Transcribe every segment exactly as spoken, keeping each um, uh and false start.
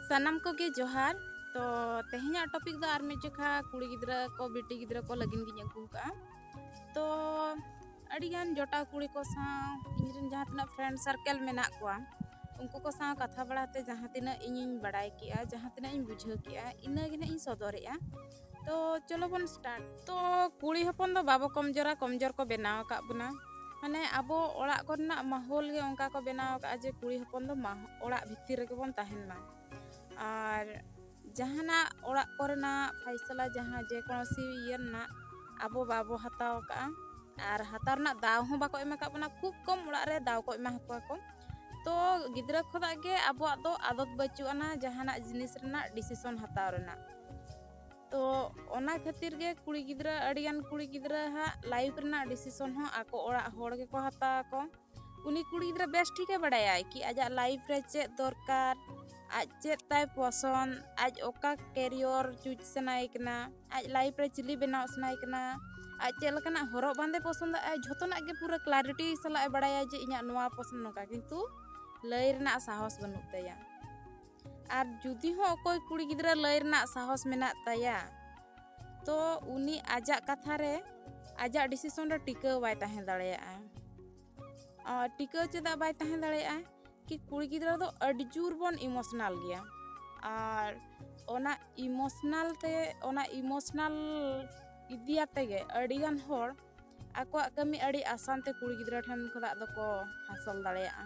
ᱥᱟᱱᱟᱢ ᱠᱚᱜᱮ ᱡᱚᱦᱟᱨ᱾ ᱛᱚ ᱛᱮᱦᱮᱧᱟᱜ ᱴᱚᱯᱤᱠ ᱫᱚ ᱟᱨ ᱢᱤᱫ ᱡᱚᱠᱷᱟ ᱠᱩᱲᱤ ᱜᱤᱫᱽᱨᱟᱹ ᱠᱚ, ᱵᱤᱴᱤ ᱜᱤᱫᱽᱨᱟᱹ ᱠᱚ ᱞᱟᱹᱜᱤᱫ ᱜᱤᱧ ᱟᱹᱜᱩ ᱟᱠᱟᱫᱼᱟ᱾ ᱛᱚ ᱟᱹᱰᱤᱜᱟᱱ ᱡᱚᱴᱟᱣ ᱠᱩᱲᱤ ᱠᱚ ᱥᱟᱶ, ᱤᱧᱨᱮᱱ ᱡᱟᱦᱟᱸ ᱛᱤᱱᱟᱹᱜ ᱯᱷᱨᱮᱱᱰ ᱥᱟᱨᱠᱮᱞ ᱢᱮᱱᱟᱜ ᱠᱚᱣᱟ, ᱩᱱᱠᱩ ᱠᱚ ᱥᱟᱶ ᱠᱟᱛᱷᱟ ᱵᱟᱲᱟᱛᱮ ᱡᱟᱦᱟᱸ ᱛᱤᱱᱟᱹᱜ ᱤᱧᱤᱧ ᱵᱟᱲᱟᱭ ᱠᱮᱜᱼᱟ, ᱡᱟᱦᱟᱸ ᱛᱤᱱᱟᱹᱜ ᱤᱧ ᱵᱩᱡᱷᱟᱹᱣ ᱠᱮᱜᱼᱟ, ᱤᱱᱟᱹ ᱜᱮ ᱱᱟᱜ ᱤᱧ ᱥᱚᱫᱚᱨᱮᱜᱼᱟ᱾ ᱛᱚ ᱪᱚᱞᱚ ᱵᱚᱱ ᱥᱴᱟᱨᱴ᱾ ᱛᱚ ᱠᱩᱲᱤ ᱦᱚᱯᱚᱱ ᱫᱚ ᱵᱟᱵᱚ ᱠᱚᱢᱡᱳᱨᱟ, ᱠᱚᱢᱡᱳᱨ ᱠᱚ ᱵᱮᱱᱟᱣ ᱟᱠᱟᱫ ᱵᱚᱱᱟ᱾ ᱢᱟᱱᱮ ᱟᱵᱚ ᱚᱲᱟᱜ ᱠᱚᱨᱮᱱᱟᱜ ᱢᱟᱦᱚᱞ ᱜᱮ ᱚᱱᱠᱟ ᱠᱚ ᱵᱮᱱᱟᱣ ᱟᱠᱟᱫᱼᱟ ᱡᱮ ᱠᱩᱲᱤ ᱦᱚᱯᱚᱱ ᱫᱚ ᱢᱟ-, ᱚᱲᱟᱜ ᱵᱷᱤᱛᱤᱨ ᱨᱮᱜᱮ ᱵᱚᱱ ᱛᱟᱦᱮᱱ ᱢᱟ᱾ ᱟᱨ ᱡᱟᱦᱟᱱᱟᱜ ᱚᱲᱟᱜ ᱠᱚᱨᱮᱱᱟᱜ ᱯᱷᱟᱭᱥᱟᱞᱟ, ᱡᱟᱦᱟᱸ ᱡᱮᱠᱳᱱᱳᱥᱤ ᱤᱭᱟᱹ ᱨᱮᱱᱟᱜ ᱟᱵᱚ ᱵᱟᱵᱚ ᱦᱟᱛᱟᱣ ᱟᱠᱟᱫᱼᱟ᱾ ᱟᱨ ᱦᱟᱛᱟᱣ ᱨᱮᱱᱟᱜ ᱫᱟᱣ ᱦᱚᱸ ᱵᱟᱠᱚ ᱮᱢ ᱟᱠᱟᱫ ᱵᱚᱱᱟ᱾ ᱠᱷᱩᱵ ᱠᱚᱢ ᱚᱲᱟᱜ ᱨᱮ ᱫᱟᱣ ᱠᱚ ᱮᱢᱟ ᱠᱚᱣᱟ ᱠᱚ᱾ ᱛᱚ ᱜᱤᱫᱽᱨᱟᱹ ᱠᱷᱚᱱᱟᱜ ᱜᱮ ᱟᱵᱚᱣᱟᱜ ᱫᱚ ᱟᱫᱚᱛ ᱵᱟᱹᱪᱩᱜ ᱟᱱᱟ ᱡᱟᱦᱟᱱᱟᱜ ᱡᱤᱱᱤᱥ ᱨᱮᱱᱟᱜ ᱰᱤᱥᱤᱥᱚᱱ ᱦᱟᱛᱟᱣ ᱨᱮᱱᱟᱜ᱾ ᱛᱚ ᱚᱱᱟ ᱠᱷᱟᱹᱛᱤᱨ ᱜᱮ ᱠᱩᱲᱤ ᱜᱤᱫᱽᱨᱟᱹ, ᱟᱹᱰᱤᱜᱟᱱ ᱠᱩᱲᱤ ᱜᱤᱫᱽᱨᱟᱹ ᱦᱟᱸᱜ ᱞᱟᱭᱤᱯᱷ ᱨᱮᱱᱟᱜ ᱰᱤᱥᱤᱥᱚᱱ ᱦᱚᱸ ᱟᱠᱚ ᱚᱲᱟᱜ ᱦᱚᱲ ᱜᱮᱠᱚ ᱦᱟᱛᱟᱣ ᱟᱠᱚ᱾ ᱩᱱᱤ ᱠᱩᱲᱤ ᱜᱤᱫᱽᱨᱟᱹ ᱵᱮᱥ ᱴᱷᱤᱠᱮ ᱵᱟᱲᱟᱭᱟᱭ ᱠᱤ ᱟᱡᱟᱜ ᱞᱟᱭᱤᱯᱷ ᱨᱮ ᱪᱮᱫ ᱫᱚᱨᱠᱟᱨ, ᱟᱡ ᱪᱮᱫ ᱛᱟᱭ ᱯᱚᱥᱚᱱᱫ, ᱟᱡ ᱚᱠᱟ ᱠᱮᱨᱤᱭᱚᱨ ᱪᱩᱡᱽ ᱥᱟᱱᱟᱭᱮ ᱠᱟᱱᱟ, ᱟᱡ ᱞᱟᱭᱤᱯᱷ ᱨᱮ ᱪᱤᱞᱤ ᱵᱮᱱᱟᱣ ᱥᱟᱱᱟᱭᱮ ᱠᱟᱱᱟ, ᱟᱡ ᱪᱮᱫ ᱞᱮᱠᱟᱱᱟᱜ ᱦᱚᱨᱚᱜ ᱵᱟᱸᱫᱮ ᱯᱚᱥᱚᱱᱫᱟᱜᱼᱟᱭ, ᱡᱷᱚᱛᱚᱱᱟᱜ ᱜᱮ ᱯᱩᱨᱟᱹ ᱠᱞᱟᱨᱤᱴᱤ ᱥᱟᱞᱟᱜ ᱮ ᱵᱟᱲᱟᱭᱟ ᱡᱮ ᱤᱧᱟᱹᱜ ᱱᱚᱣᱟ ᱯᱚᱥᱚᱱᱫ ᱱᱚᱝᱠᱟ, ᱠᱤᱱᱛᱩ ᱞᱟᱹᱭ ᱨᱮᱱᱟᱜ ᱥᱟᱦᱚᱥ ᱵᱟᱹᱱᱩᱜ ᱛᱟᱭᱟ᱾ ᱟᱨ ᱡᱩᱫᱤ ᱦᱚᱸ ᱚᱠᱚᱭ ᱠᱩᱲᱤ ᱜᱤᱫᱽᱨᱟᱹ ᱞᱟᱹᱭ ᱨᱮᱱᱟᱜ ᱥᱟᱦᱚᱥ ᱢᱮᱱᱟᱜ ᱛᱟᱭᱟ, ᱛᱚ ᱩᱱᱤ ᱟᱡᱟᱜ ᱠᱟᱛᱷᱟ ᱨᱮ, ᱟᱡᱟᱜ ᱰᱤᱥᱤᱥᱚᱱ ᱨᱮ ᱴᱤᱠᱟᱹᱣ ᱵᱟᱭ ᱛᱟᱦᱮᱸ ᱫᱟᱲᱮᱭᱟᱜᱼᱟ᱾ ᱟᱨ ᱴᱤᱠᱟᱹᱣ ᱪᱮᱫᱟᱜ ᱵᱟᱭ ᱛᱟᱦᱮᱸ ᱫᱟᱲᱮᱭᱟᱜᱼᱟ? ᱠᱤ ᱠᱩᱲᱤ ᱜᱤᱫᱽᱨᱟᱹ ᱫᱚ ᱟᱹᱰᱤ ᱡᱳᱨ ᱵᱚᱱ ᱤᱢᱳᱥᱚᱱᱟᱞ ᱜᱮᱭᱟ᱾ ᱟᱨ ᱚᱱᱟ ᱤᱢᱳᱥᱚᱱᱟᱞ ᱛᱮ, ᱚᱱᱟ ᱤᱢᱳᱥᱚᱱᱟᱞ ᱤᱫᱤᱭᱟᱛᱮ ᱜᱮ ᱟᱹᱰᱤᱜᱟᱱ ᱦᱚᱲ ᱟᱠᱚᱣᱟᱜ ᱠᱟᱹᱢᱤ ᱟᱹᱰᱤ ᱟᱥᱟᱱ ᱛᱮ ᱠᱩᱲᱤ ᱜᱤᱫᱽᱨᱟᱹ ᱴᱷᱮᱱ ᱠᱷᱚᱱᱟᱜ ᱫᱚᱠᱚ ᱦᱟᱥᱚᱞ ᱫᱟᱲᱮᱭᱟᱜᱼᱟ᱾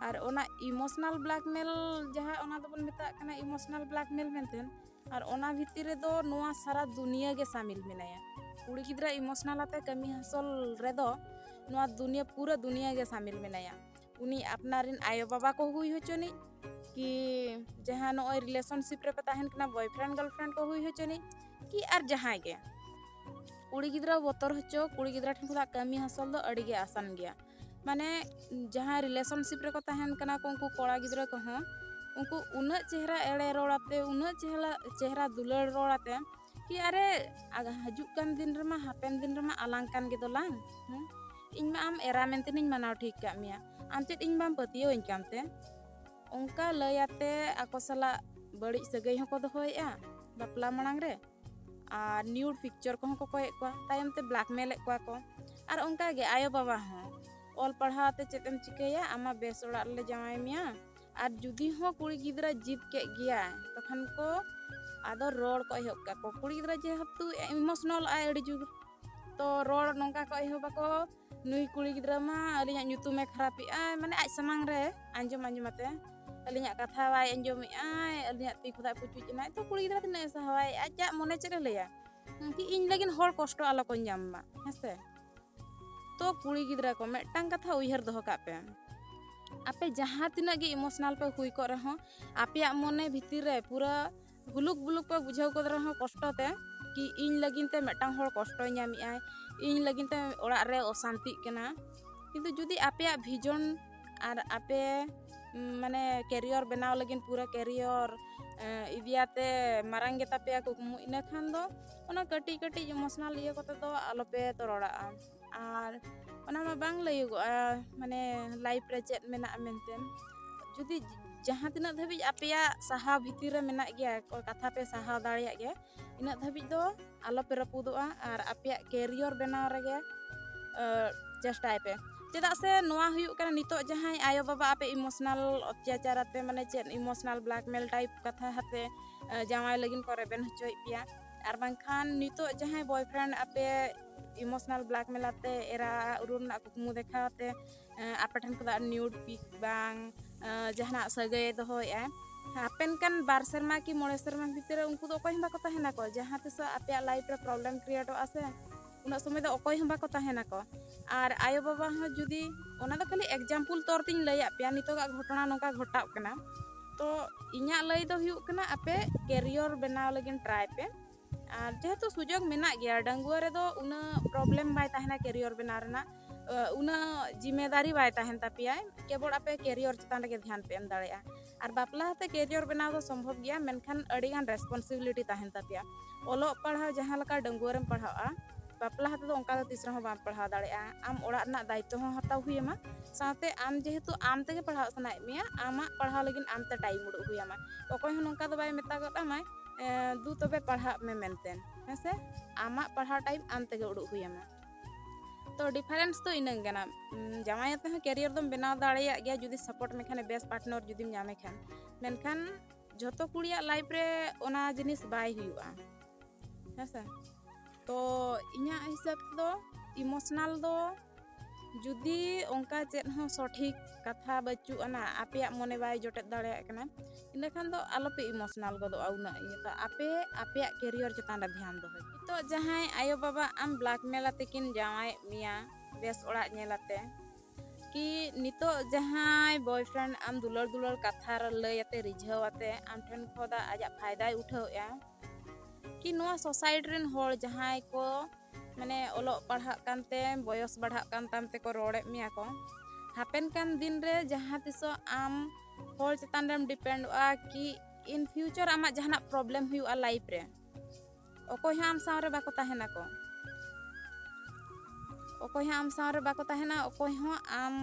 ᱟᱨ ᱚᱱᱟ ᱤᱢᱳᱥᱚᱱᱟᱞ ᱵᱞᱮᱠᱢᱮᱞ, ᱡᱟᱦᱟᱸ ᱚᱱᱟ ᱫᱚᱵᱚᱱ ᱢᱮᱛᱟᱜ ᱠᱟᱱᱟ ᱤᱢᱳᱥᱚᱱᱟᱞ ᱵᱞᱮᱠᱢᱮᱞ ᱢᱮᱱᱛᱮ, ᱟᱨ ᱚᱱᱟ ᱵᱷᱤᱛᱤᱨ ᱨᱮᱫᱚ ᱱᱚᱣᱟ ᱥᱟᱨᱟ ᱫᱩᱱᱤᱭᱟᱹ ᱜᱮ ᱥᱟᱢᱤᱞ ᱢᱮᱱᱟᱭᱟ᱾ ᱠᱩᱲᱤ ᱜᱤᱫᱽᱨᱟᱹ ᱤᱢᱳᱥᱚᱱᱟᱞ ᱟᱛᱮ ᱠᱟᱹᱢᱤ ᱦᱟᱥᱚᱞ ᱨᱮᱫᱚ ᱱᱚᱣᱟ ᱫᱩᱱᱤᱭᱟᱹ, ᱯᱩᱨᱟᱹ ᱫᱩᱱᱤᱭᱟᱹ ᱜᱮ ᱥᱟᱢᱤᱞ ᱢᱮᱱᱟᱭᱟ᱾ ᱩᱱᱤ ᱟᱯᱱᱟᱨ ᱨᱮᱱ ᱟᱭᱳᱼᱵᱟᱵᱟ ᱠᱚ ᱦᱩᱭ ᱦᱚᱪᱚᱱᱤᱡ, ᱠᱤ ᱡᱟᱦᱟᱸ ᱱᱚᱜᱼᱚᱭ ᱨᱤᱞᱮᱥᱚᱱᱥᱤᱯ ᱨᱮᱯᱮ ᱛᱟᱦᱮᱱ ᱠᱟᱱᱟ, ᱵᱚᱭᱯᱷᱨᱮᱱᱰ ᱜᱟᱨᱞᱯᱷᱨᱮᱱᱰ ᱠᱚ ᱦᱩᱭ ᱦᱚᱪᱚᱱᱤᱡ, ᱠᱤ ᱟᱨ ᱡᱟᱦᱟᱸᱭ ᱜᱮ, ᱠᱩᱲᱤ ᱜᱤᱫᱽᱨᱟᱹ ᱵᱚᱛᱚᱨ ᱦᱚᱪᱚ, ᱠᱩᱲᱤ ᱜᱤᱫᱽᱨᱟᱹ ᱴᱷᱮᱱ ᱠᱷᱚᱱᱟᱜ ᱠᱟᱹᱢᱤ ᱦᱟᱥᱚᱞ ᱫᱚ ᱟᱹᱰᱤ ᱜᱮ ᱟᱥᱟᱱ ᱜᱮᱭᱟ᱾ ᱢᱟᱱᱮ ᱡᱟᱦᱟᱸ ᱨᱤᱞᱮᱥᱚᱱᱥᱤᱯ ᱨᱮᱠᱚ ᱛᱟᱦᱮᱱ ᱠᱟᱱᱟ ᱠᱚ, ᱩᱱᱠᱩ ᱠᱚᱲᱟ ᱜᱤᱫᱽᱨᱟᱹ ᱠᱚᱦᱚᱸ, ᱩᱱᱠᱩ ᱩᱱᱟᱹᱜ ᱪᱮᱦᱨᱟ ᱮᱲᱮ ᱨᱚᱲ ᱟᱛᱮ, ᱩᱱᱟᱹᱜ ᱪᱮᱦᱨᱟ, ᱪᱮᱦᱨᱟ ᱫᱩᱞᱟᱹᱲ ᱨᱚᱲ ᱟᱛᱮ, ᱠᱤ ᱟᱨᱮ, ᱟᱜ-, ᱦᱤᱡᱩᱜ ᱠᱟᱱ ᱫᱤᱱ ᱨᱮᱢᱟ, ᱦᱟᱯᱮᱱ ᱫᱤᱱ ᱨᱮᱢᱟ ᱟᱞᱟᱝ ᱠᱟᱱ ᱜᱮᱫᱚᱞᱟᱝ᱾ ᱦᱮᱸ? ᱤᱧ ᱢᱟ ᱟᱢ ᱮᱨᱟ ᱢᱮᱱᱛᱮᱧ ᱢᱟᱱᱟᱣ ᱴᱷᱤᱠ ᱠᱟᱜ ᱢᱮᱭᱟ, ᱟᱢ ᱪᱮᱫ ᱤᱧ ᱵᱟᱢ ᱯᱟᱹᱛᱭᱟᱹᱣᱟᱹᱧ ᱠᱟᱱᱛᱮ? ᱚᱱᱠᱟ ᱞᱟᱹᱭ ᱟᱛᱮ ᱟᱠᱚ ᱥᱟᱞᱟᱜ ᱵᱟᱹᱲᱤᱡ ᱥᱟᱹᱜᱟᱹᱭ ᱦᱚᱸᱠᱚ ᱫᱚᱦᱚᱭᱮᱫᱼᱟ ᱵᱟᱯᱞᱟ ᱢᱟᱲᱟᱝ ᱨᱮ, ᱟᱨ ᱱᱤᱭᱩᱰ ᱯᱤᱠᱪᱟᱨ ᱠᱚᱦᱚᱸ ᱠᱚ ᱠᱚᱭᱮᱫ ᱠᱚᱣᱟ, ᱛᱟᱭᱚᱢ ᱛᱮ ᱵᱞᱮᱠᱢᱮᱞᱮᱫ ᱠᱚᱣᱟ ᱠᱚ᱾ ᱟᱨ ᱚᱱᱠᱟ ᱜᱮ ᱟᱭᱳ ᱵᱟᱵᱟ ᱦᱚᱸ, ᱚᱞ ᱯᱟᱲᱦᱟᱣ ᱛᱮ ᱪᱮᱫ ᱮᱢ ᱪᱤᱠᱟᱹᱭᱟ, ᱟᱢᱟᱜ ᱵᱮᱥ ᱚᱲᱟᱜ ᱨᱮᱞᱮ ᱡᱟᱶᱟᱭ ᱢᱮᱭᱟ᱾ ᱟᱨ ᱡᱩᱫᱤ ᱦᱚᱸ ᱠᱩᱲᱤ ᱜᱤᱫᱽᱨᱟᱹ ᱡᱤᱫ ᱠᱮᱫ ᱜᱮᱭᱟᱭ, ᱛᱚᱠᱷᱚᱱ ᱠᱚ ᱟᱫᱚ ᱨᱚᱲ ᱠᱚ ᱮᱦᱚᱵ ᱠᱟᱜ ᱠᱚ᱾ ᱠᱩᱲᱤ ᱜᱤᱫᱽᱨᱟᱹ ᱡᱮᱦᱮᱛᱩ ᱤᱢᱳᱥᱚᱱᱟᱞ ᱟᱭ ᱟᱹᱰᱤ ᱡᱳᱨ, ᱛᱚ ᱨᱚᱲ ᱱᱚᱝᱠᱟ ᱠᱚ ᱮᱦᱚᱵ ᱟᱠᱚ, "ᱱᱩᱭ ᱠᱩᱲᱤ ᱜᱤᱫᱽᱨᱟᱹ ᱢᱟ ᱟᱹᱞᱤᱧᱟᱜ ᱧᱩᱛᱩᱢᱮ ᱠᱷᱟᱨᱟᱯᱮᱜᱼᱟ", ᱢᱟᱱᱮ ᱟᱡ ᱥᱟᱢᱟᱝ ᱨᱮ ᱟᱸᱡᱚᱢ ᱟᱸᱡᱚᱢ ᱟᱛᱮ, "ᱟᱹᱞᱤᱧᱟᱜ ᱠᱟᱛᱷᱟ ᱵᱟᱭ ᱟᱸᱡᱚᱢᱮᱜᱼᱟᱭ, ᱟᱹᱞᱤᱧᱟᱜ ᱛᱤ ᱠᱷᱚᱱᱟᱜ ᱯᱩᱪᱩᱡ ᱮᱱᱟᱭ", ᱛᱚ ᱠᱩᱲᱤ ᱜᱤᱫᱽᱨᱟᱹ ᱛᱤᱱᱟᱹᱜ ᱮ ᱥᱟᱦᱟᱣᱟᱭ? ᱟᱡᱟᱜ ᱢᱚᱱᱮ ᱪᱮᱫ ᱮ ᱞᱟᱹᱭᱟ? ᱦᱩᱸ, ᱠᱤ ᱤᱧ ᱞᱟᱹᱜᱤᱫ ᱦᱚᱲ ᱠᱚᱥᱴᱚ ᱟᱞᱚ ᱠᱚ ᱧᱟᱢ ᱢᱟ, ᱦᱮᱸ ᱥᱮ? ᱛᱚ ᱠᱩᱲᱤ ᱜᱤᱫᱽᱨᱟᱹ ᱠᱚ, ᱢᱤᱫᱴᱟᱝ ᱠᱟᱛᱷᱟ ᱩᱭᱦᱟᱹᱨ ᱫᱚᱦᱚ ᱠᱟᱜ ᱯᱮ, ᱟᱯᱮ ᱡᱟᱦᱟᱸ ᱛᱤᱱᱟᱹᱜ ᱜᱮ ᱤᱢᱳᱥᱚᱱᱟᱞ ᱯᱮ ᱦᱩᱭ ᱠᱚᱜ ᱨᱮᱦᱚᱸ, ᱟᱯᱮᱭᱟᱜ ᱢᱚᱱᱮ ᱵᱷᱤᱛᱤᱨ ᱨᱮ ᱯᱩᱨᱟᱹ ᱦᱩᱞᱩᱠ ᱵᱩᱞᱩᱠ ᱯᱮ ᱵᱩᱡᱷᱟᱹᱣ ᱠᱚᱫ ᱨᱮᱦᱚᱸ ᱠᱚᱥᱴᱚ ᱛᱮ, ᱠᱤ ᱤᱧ ᱞᱟᱹᱜᱤᱫ ᱛᱮ ᱢᱤᱫᱴᱟᱝ ᱦᱚᱲ ᱠᱚᱥᱴᱚᱭ ᱧᱟᱢᱮᱜᱼᱟᱭ, ᱤᱧ ᱞᱟᱹᱜᱤᱫ ᱛᱮ ᱚᱲᱟᱜ ᱨᱮ ᱚᱥᱟᱱᱛᱤᱜ ᱠᱟᱱᱟ᱾ ᱠᱤᱱᱛᱩ ᱡᱩᱫᱤ ᱟᱯᱮᱭᱟᱜ ᱵᱷᱤᱡᱚᱱ ᱟᱨ ᱟᱯᱮ, ᱩᱢ, ᱢᱟᱱᱮ ᱠᱮᱨᱤᱭᱚᱨ ᱵᱮᱱᱟᱣ ᱞᱟᱹᱜᱤᱫ ᱯᱩᱨᱟᱹ ᱠᱮᱨᱤᱭᱚᱨ, ᱮ, ᱤᱫᱤᱭᱟᱛᱮ ᱢᱟᱨᱟᱝ ᱜᱮᱛᱟ ᱯᱮᱭᱟ ᱠᱩᱠᱢᱩ, ᱤᱱᱟᱹ ᱠᱷᱟᱱ ᱫᱚ ᱚᱱᱟ ᱠᱟᱹᱴᱤᱡ ᱠᱟᱹᱴᱤᱡ ᱤᱢᱳᱥᱚᱱᱟᱞ ᱤᱭᱟᱹ ᱠᱚᱛᱮ ᱫᱚ ᱟᱞᱚᱯᱮ ᱛᱚᱨᱚᱲᱟᱜᱼᱟ᱾ ᱟᱨ ᱚᱱᱟ ᱢᱟ ᱵᱟᱝ ᱞᱟᱹᱭᱚᱜᱚᱜᱼᱟ, ᱢᱟᱱᱮ ᱞᱟᱭᱤᱯᱷ ᱨᱮ ᱪᱮᱫ ᱢᱮᱱᱟᱜᱼᱟ ᱢᱮᱱᱛᱮ᱾ ᱡᱩᱫᱤ ᱡᱟᱦᱟᱸ ᱛᱤᱱᱟᱹᱜ ᱫᱷᱟᱹᱵᱤᱡ ᱟᱯᱮᱭᱟᱜ ᱥᱟᱦᱟᱣ ᱵᱷᱤᱛᱤᱨ ᱨᱮ ᱢᱮᱱᱟᱜ ᱜᱮᱭᱟ, ᱠᱚ ᱠᱟᱛᱷᱟ ᱯᱮ ᱥᱟᱦᱟᱣ ᱫᱟᱲᱮᱭᱟᱜ ᱜᱮᱭᱟ, ᱤᱱᱟᱹᱜ ᱫᱷᱟᱹᱵᱤᱡ ᱫᱚ ᱟᱞᱚᱯᱮ ᱨᱟᱹᱯᱩᱫᱚᱜᱼᱟ ᱟᱨ ᱟᱯᱮᱭᱟᱜ ᱠᱮᱨᱤᱭᱚᱨ ᱵᱮᱱᱟᱣ ᱨᱮᱜᱮ, ᱮ, ᱪᱮᱥᱴᱟᱭ ᱯᱮ᱾ ᱪᱮᱫᱟᱜ ᱥᱮ ᱱᱚᱣᱟ ᱦᱩᱭᱩᱜ ᱠᱟᱱᱟ, ᱱᱤᱛᱚᱜ ᱡᱟᱦᱟᱸᱭ ᱟᱭᱳᱼᱵᱟᱵᱟ ᱟᱯᱮ ᱤᱢᱳᱥᱚᱱᱟᱞ ᱚᱛᱛᱟᱪᱟᱨ ᱟᱛᱮ, ᱢᱟᱱᱮ ᱪᱮᱫ ᱤᱢᱳᱥᱚᱱᱟᱞ ᱵᱞᱮᱠᱢᱮᱞ ᱴᱟᱭᱤᱯ ᱠᱟᱛᱷᱟ ᱟᱛᱮ, ᱮ, ᱡᱟᱶᱟᱭ ᱞᱟᱹᱜᱤᱫ ᱠᱚ ᱨᱮᱵᱮᱱ ᱦᱚᱪᱚᱭᱮᱫ ᱯᱮᱭᱟ, ᱟᱨ ᱵᱟᱝᱠᱷᱟᱱ ᱱᱤᱛᱚᱜ ᱡᱟᱦᱟᱸᱭ ᱵᱚᱭᱯᱷᱨᱮᱱᱰ ᱟᱯᱮ ᱤᱢᱳᱥᱚᱱᱟᱞ ᱵᱞᱮᱠᱢᱮᱞ ᱟᱛᱮ ᱮᱨᱟ ᱩᱨᱩ ᱨᱮᱱᱟᱜ ᱠᱩᱠᱢᱩ ᱫᱮᱠᱷᱟᱣ ᱟᱛᱮ, ᱮ, ᱟᱯᱮ ᱴᱷᱮᱱ ᱠᱷᱚᱱᱟᱜ ᱱᱤᱭᱩᱰ ᱯᱤᱠ ᱵᱟᱝ, ᱮ, ᱡᱟᱦᱟᱱᱟᱜ ᱥᱟᱹᱜᱟᱹᱭ ᱫᱚᱦᱚᱭᱮᱫᱼᱟ, ᱦᱟᱯᱮᱱ ᱠᱟᱱ ᱵᱟᱨ ᱥᱮᱨᱢᱟ ᱠᱤ ᱢᱚᱬᱮ ᱥᱮᱨᱢᱟ ᱵᱷᱤᱛᱤᱨ ᱨᱮ ᱩᱱᱠᱩ ᱫᱚ ᱚᱠᱚᱭ ᱦᱚᱸ ᱵᱟᱠᱚ ᱛᱟᱦᱮᱱᱟᱠᱚ᱾ ᱡᱟᱦᱟᱸ ᱛᱤᱥᱚᱜ ᱟᱯᱮᱭᱟᱜ ᱞᱟᱭᱤᱯᱷ ᱨᱮ ᱯᱨᱚᱵᱞᱮᱢ ᱠᱨᱤᱭᱮᱴᱚᱜᱼᱟ ᱥᱮ, ᱩᱱᱟᱹᱜ ᱥᱚᱢᱚᱭ ᱫᱚ ᱚᱠᱚᱭ ᱦᱚᱸ ᱵᱟᱠᱚ ᱛᱟᱦᱮᱱᱟᱠᱚ᱾ ᱟᱨ ᱟᱭᱳᱼᱵᱟᱵᱟ ᱦᱚᱸ ᱡᱩᱫᱤ, ᱚᱱᱟ ᱫᱚ ᱠᱷᱟᱹᱞᱤ ᱮᱠᱡᱟᱢᱯᱚᱞ ᱛᱚᱨ ᱛᱤᱧ ᱞᱟᱹᱭᱟᱫ ᱯᱮᱭᱟ, ᱱᱤᱛᱚᱜᱟᱜ ᱜᱷᱚᱴᱚᱱᱟ ᱱᱚᱝᱠᱟ ᱜᱷᱚᱴᱟᱜ ᱠᱟᱱᱟ᱾ ᱛᱚ ᱤᱧᱟᱹᱜ ᱞᱟᱹᱭ ᱫᱚ ᱦᱩᱭᱩᱜ ᱠᱟᱱᱟ, ᱟᱯᱮ ᱠᱮᱨᱤᱭᱚᱨ ᱵᱮᱱᱟᱣ ᱞᱟᱹᱜᱤᱫ ᱴᱨᱟᱭ ᱯᱮ᱾ ᱟᱨ ᱡᱮᱦᱮᱛᱩ ᱥᱩᱡᱳᱜᱽ ᱢᱮᱱᱟᱜ ᱜᱮᱭᱟ, ᱰᱟᱺᱜᱩᱣᱟᱹ ᱨᱮᱫᱚ ᱩᱱᱟᱹᱜ ᱯᱨᱚᱵᱞᱮᱢ ᱵᱟᱭ ᱛᱟᱦᱮᱱᱟ ᱠᱮᱨᱤᱭᱚᱨ ᱵᱮᱱᱟᱣ ᱨᱮᱱᱟᱜ, ᱮ, ᱩᱱᱟᱹᱜ ᱡᱤᱢᱮᱫᱟᱨᱤ ᱵᱟᱭ ᱛᱟᱦᱮᱱ ᱛᱟᱯᱮᱭᱟ, ᱠᱮᱵᱚᱞ ᱟᱯᱮ ᱠᱮᱨᱤᱭᱚᱨ ᱪᱮᱛᱟᱱ ᱨᱮᱜᱮ ᱫᱷᱮᱭᱟᱱ ᱯᱮ ᱮᱢ ᱫᱟᱲᱮᱭᱟᱜᱼᱟ᱾ ᱟᱨ ᱵᱟᱯᱞᱟ ᱠᱟᱛᱮ ᱠᱮᱨᱤᱭᱚᱨ ᱵᱮᱱᱟᱣ ᱫᱚ ᱥᱚᱢᱵᱷᱚᱵ ᱜᱮᱭᱟ, ᱢᱮᱱᱠᱷᱟᱱ ᱟᱹᱰᱤᱜᱟᱱ ᱨᱮᱥᱯᱚᱱᱥᱤᱵᱤᱞᱤᱴᱤ ᱛᱟᱦᱮᱱ ᱛᱟᱯᱮᱭᱟ᱾ ᱚᱞᱚᱜ ᱯᱟᱲᱦᱟᱣ ᱡᱟᱦᱟᱸ ᱞᱮᱠᱟ ᱰᱟᱺᱜᱩᱣᱟᱹ ᱨᱮᱢ ᱯᱟᱲᱦᱟᱜᱼᱟ, ᱵᱟᱯᱞᱟ ᱦᱟᱛᱮ ᱫᱚ ᱚᱱᱠᱟ ᱫᱚ ᱛᱤᱥ ᱨᱮᱦᱚᱸ ᱵᱟᱢ ᱯᱟᱲᱦᱟᱣ ᱫᱟᱲᱮᱭᱟᱜᱼᱟ᱾ ᱟᱢ ᱚᱲᱟᱜ ᱨᱮᱱᱟᱜ ᱫᱟᱭᱤᱛᱛᱚ ᱦᱚᱸ ᱦᱟᱛᱟᱣ ᱦᱩᱭ ᱟᱢᱟ, ᱥᱟᱶᱛᱮ ᱟᱢ ᱡᱮᱦᱮᱛᱩ ᱟᱢ ᱛᱮᱜᱮ ᱯᱟᱲᱦᱟᱣ ᱥᱟᱱᱟᱭᱮᱫ ᱢᱮᱭᱟ, ᱟᱢᱟᱜ ᱯᱟᱲᱦᱟᱣ ᱞᱟᱹᱜᱤᱫ ᱟᱢ ᱛᱮ time ᱩᱰᱩᱠ ᱦᱩᱭ ᱟᱢᱟ᱾ ᱚᱠᱚᱭ ᱦᱚᱸ ᱱᱚᱝᱠᱟ ᱫᱚ ᱵᱟᱭ ᱢᱮᱛᱟ ᱜᱚᱫ ᱟᱢᱟᱭ, "ᱮᱸ, ᱫᱩ ᱛᱚᱵᱮ ᱯᱟᱲᱦᱟᱜ ᱢᱮ" ᱢᱮᱱᱛᱮ, ᱦᱮᱸ ᱥᱮ? ᱟᱢᱟᱜ ᱯᱟᱲᱦᱟᱣ time ᱟᱢ ᱛᱮᱜᱮ ᱩᱰᱩᱠ ᱦᱩᱭ ᱟᱢᱟ᱾ ᱛᱚ difference ᱫᱚ ᱤᱱᱟᱹᱝ ᱠᱟᱱᱟ᱾ ᱩᱸ, ᱡᱟᱶᱟᱭ ᱟᱛᱮ ᱦᱚᱸ career ᱫᱚᱢ ᱵᱮᱱᱟᱣ ᱫᱟᱲᱮᱭᱟᱜ ᱜᱮᱭᱟ ᱡᱩᱫᱤ support ᱢᱮᱠᱷᱟᱱᱮ, ᱵᱮᱥ partner ᱡᱩᱫᱤᱢ ᱧᱟᱢᱮ ᱠᱷᱟᱱ, ᱢᱮᱱᱠᱷᱟᱱ ᱡᱷᱚᱛᱚ ᱠᱩᱲᱤᱭᱟᱜ life ᱨᱮ ᱚᱱᱟ ᱡᱤᱱᱤᱥ ᱵᱟᱭ ᱦᱩᱭᱩᱜᱼᱟ, ᱦᱮᱸ ᱥᱮ? ᱛᱚ ᱤᱧᱟᱹᱜ ᱦᱤᱥᱟᱹᱵ ᱫᱚ emotional ᱫᱚ ᱡᱩᱫᱤ ᱚᱱᱠᱟ ᱪᱮᱫ ᱦᱚᱸ ᱥᱚᱴᱷᱤᱠ ᱠᱟᱛᱷᱟ ᱵᱟᱹᱪᱩᱜ ᱟᱱᱟ, ᱟᱯᱮᱭᱟᱜ ᱢᱚᱱᱮ ᱵᱟᱭ ᱡᱚᱴᱮᱫ ᱫᱟᱲᱮᱭᱟᱜ ᱠᱟᱱᱟ, ᱤᱱᱟᱹᱠᱷᱟᱱ ᱫᱚ ᱟᱞᱚᱯᱮ emotional ᱜᱚᱫᱚᱜᱼᱟ ᱩᱱᱟᱹᱜ ᱤᱭᱟᱹ ᱫᱚ᱾ ᱟᱯᱮ ᱟᱯᱮᱭᱟᱜ career ᱪᱮᱛᱟᱱ ᱨᱮ ᱫᱷᱮᱭᱟᱱ ᱫᱚᱦᱚᱭ ᱯᱮ᱾ ᱱᱤᱛᱚᱜ ᱡᱟᱦᱟᱸᱭ ᱟᱭᱳᱼᱵᱟᱵᱟ ᱟᱢ blackmail ᱟᱛᱮ ᱠᱤᱱ ᱡᱟᱶᱟᱭᱮᱫ ᱢᱮᱭᱟ ᱵᱮᱥ ᱚᱲᱟᱜ ᱧᱮᱞ ᱟᱛᱮ, ᱠᱤ ᱱᱤᱛᱚᱜ ᱡᱟᱦᱟᱸᱭ boyfriend ᱟᱢ ᱫᱩᱞᱟᱹᱲ ᱫᱩᱞᱟᱹᱲ ᱠᱟᱛᱷᱟ ᱨᱮ ᱞᱟᱹᱭ ᱟᱛᱮ ᱨᱤᱡᱷᱟᱹᱣ ᱟᱛᱮ ᱟᱢ ᱴᱷᱮᱱ ᱠᱷᱚᱱᱟᱜ ᱟᱡᱟᱜ ᱯᱷᱟᱭᱫᱟᱭ ᱩᱴᱷᱟᱹᱣᱮᱫᱼᱟ, ᱠᱤ ᱱᱚᱣᱟ society ᱨᱮᱱ ᱦᱚᱲ ᱡᱟᱦᱟᱸᱭ ᱠᱚ ᱢᱟᱱᱮ ᱚᱞᱚᱜ ᱯᱟᱲᱦᱟᱜ ᱠᱟᱱᱛᱮ ᱵᱚᱭᱚᱥ ᱵᱟᱲᱦᱟᱜ ᱠᱟᱱ ᱛᱟᱢ ᱛᱮᱠᱚ ᱨᱚᱲᱮᱫ ᱢᱮᱭᱟ ᱠᱚ, ᱦᱟᱯᱮᱱ ᱠᱟᱱ ᱫᱤᱱ ᱨᱮ ᱡᱟᱦᱟᱸ ᱛᱤᱥᱚᱜ ᱟᱢ ᱦᱚᱲ ᱪᱮᱛᱟᱱ ᱨᱮᱢ dependᱚᱜᱼᱟ, ᱠᱤ in future ᱟᱢᱟᱜ ᱡᱟᱦᱟᱱᱟᱜ problem ᱦᱩᱭᱩᱜᱼᱟ life ᱨᱮ, ᱚᱠᱚᱭ ᱦᱚᱸ ᱟᱢ ᱥᱟᱶ ᱨᱮ ᱵᱟᱠᱚ ᱛᱟᱦᱮᱱᱟᱠᱚ, ᱚᱠᱚᱭ ᱦᱚᱸ ᱟᱢ ᱥᱟᱶ ᱨᱮ ᱵᱟᱠᱚ ᱛᱟᱦᱮᱱᱟ, ᱚᱠᱚᱭ ᱦᱚᱸ ᱟᱢ,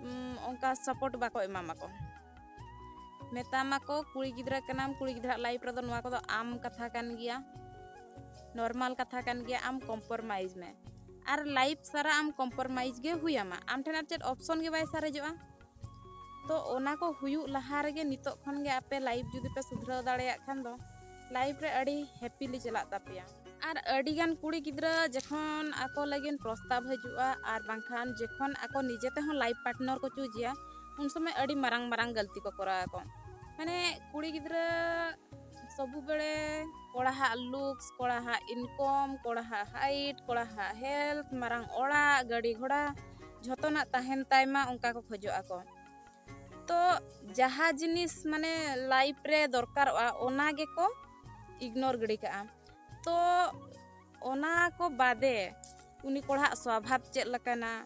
ᱩᱢ, ᱚᱱᱠᱟ support ᱵᱟᱠᱚ ᱮᱢᱟᱢᱟᱠᱚ᱾ ᱢᱮᱛᱟᱢᱟᱠᱚ, "ᱠᱩᱲᱤ ᱜᱤᱫᱽᱨᱟᱹ ᱠᱟᱱᱟᱢ, ᱠᱩᱲᱤ ᱜᱤᱫᱽᱨᱟᱹ life ᱨᱮᱫᱚ ᱱᱚᱣᱟ ᱠᱚᱫᱚ ᱟᱢ ᱠᱟᱛᱷᱟ ᱠᱟᱱ ᱜᱮᱭᱟ, normal ᱠᱟᱛᱷᱟ ᱠᱟᱱ ᱜᱮᱭᱟ, ᱟᱢ compromise ᱢᱮ᱾" ᱟᱨ life ᱥᱟᱨᱟ ᱟᱢ compromise ᱜᱮ ᱦᱩᱭ ᱟᱢᱟ, ᱟᱢ ᱴᱷᱮᱱ ᱟᱨ ᱪᱮᱫ option ᱜᱮ ᱵᱟᱭ ᱥᱟᱨᱮᱡᱚᱜᱼᱟ᱾ ᱛᱚ ᱚᱱᱟ ᱠᱚ ᱦᱩᱭᱩᱜ ᱞᱟᱦᱟ ᱨᱮᱜᱮ ᱱᱤᱛᱚᱜ ᱠᱷᱚᱱ ᱜᱮ ᱟᱯᱮ life ᱡᱩᱫᱤ ᱯᱮ ᱥᱩᱫᱷᱨᱟᱹᱣ ᱫᱟᱲᱮᱭᱟᱜ ᱠᱷᱟᱱ ᱫᱚ life ᱨᱮ ᱟᱹᱰᱤ happily ᱪᱟᱞᱟᱜ ᱛᱟᱯᱮᱭᱟ᱾ ᱟᱨ ᱟᱹᱰᱤᱜᱟᱱ ᱠᱩᱲᱤ ᱜᱤᱫᱽᱨᱟᱹ ᱡᱚᱠᱷᱚᱱ ᱟᱠᱚ ᱞᱟᱹᱜᱤᱫ ᱯᱨᱚᱥᱛᱟᱵ ᱦᱤᱡᱩᱜᱼᱟ ᱟᱨ ᱵᱟᱝᱠᱷᱟᱱ ᱡᱚᱠᱷᱚᱱ ᱟᱠᱚ ᱱᱤᱡᱮ ᱛᱮᱦᱚᱸ life partner ᱠᱚ chooseᱮᱭᱟ, ᱩᱱ ᱥᱚᱢᱚᱭ ᱟᱹᱰᱤ ᱢᱟᱨᱟᱝ ᱢᱟᱨᱟᱝ ᱜᱟᱹᱞᱛᱤ ᱠᱚ ᱠᱚᱨᱟᱣ ᱟᱠᱚ᱾ ᱢᱟᱱᱮ ᱠᱩᱲᱤ ᱜᱤᱫᱽᱨᱟᱹ ᱥᱚᱵᱩ ᱵᱮᱲᱮ ᱠᱚᱲᱟᱦᱟᱜ looks, ᱠᱚᱲᱟᱦᱟᱜ income, ᱠᱚᱲᱟᱦᱟᱜ height, ᱠᱚᱲᱟᱦᱟᱜ health, ᱢᱟᱨᱟᱝ ᱚᱲᱟᱜ, ᱜᱟᱹᱰᱤ ᱜᱷᱚᱲᱟ, ᱡᱷᱚᱛᱚᱱᱟᱜ ᱛᱟᱦᱮᱱ ᱛᱟᱭ ᱢᱟ, ᱚᱱᱠᱟ ᱠᱚ ᱠᱷᱚᱡᱚᱜ ᱟᱠᱚ᱾ ᱛᱚ ᱡᱟᱦᱟᱸ ᱡᱤᱱᱤᱥ ᱢᱟᱱᱮ life ᱨᱮ ᱫᱚᱨᱠᱟᱨᱚᱜᱼᱟ, ᱚᱱᱟ ᱜᱮᱠᱚ ignore ᱜᱤᱰᱤ ᱠᱟᱜᱼᱟ᱾ ᱛᱚ ᱚᱱᱟ ᱠᱚ ᱵᱟᱫᱮ ᱩᱱᱤ ᱠᱚᱲᱟᱦᱟᱜ ᱥᱚᱵᱷᱟᱵ ᱪᱮᱫ ᱞᱮᱠᱟᱱᱟ,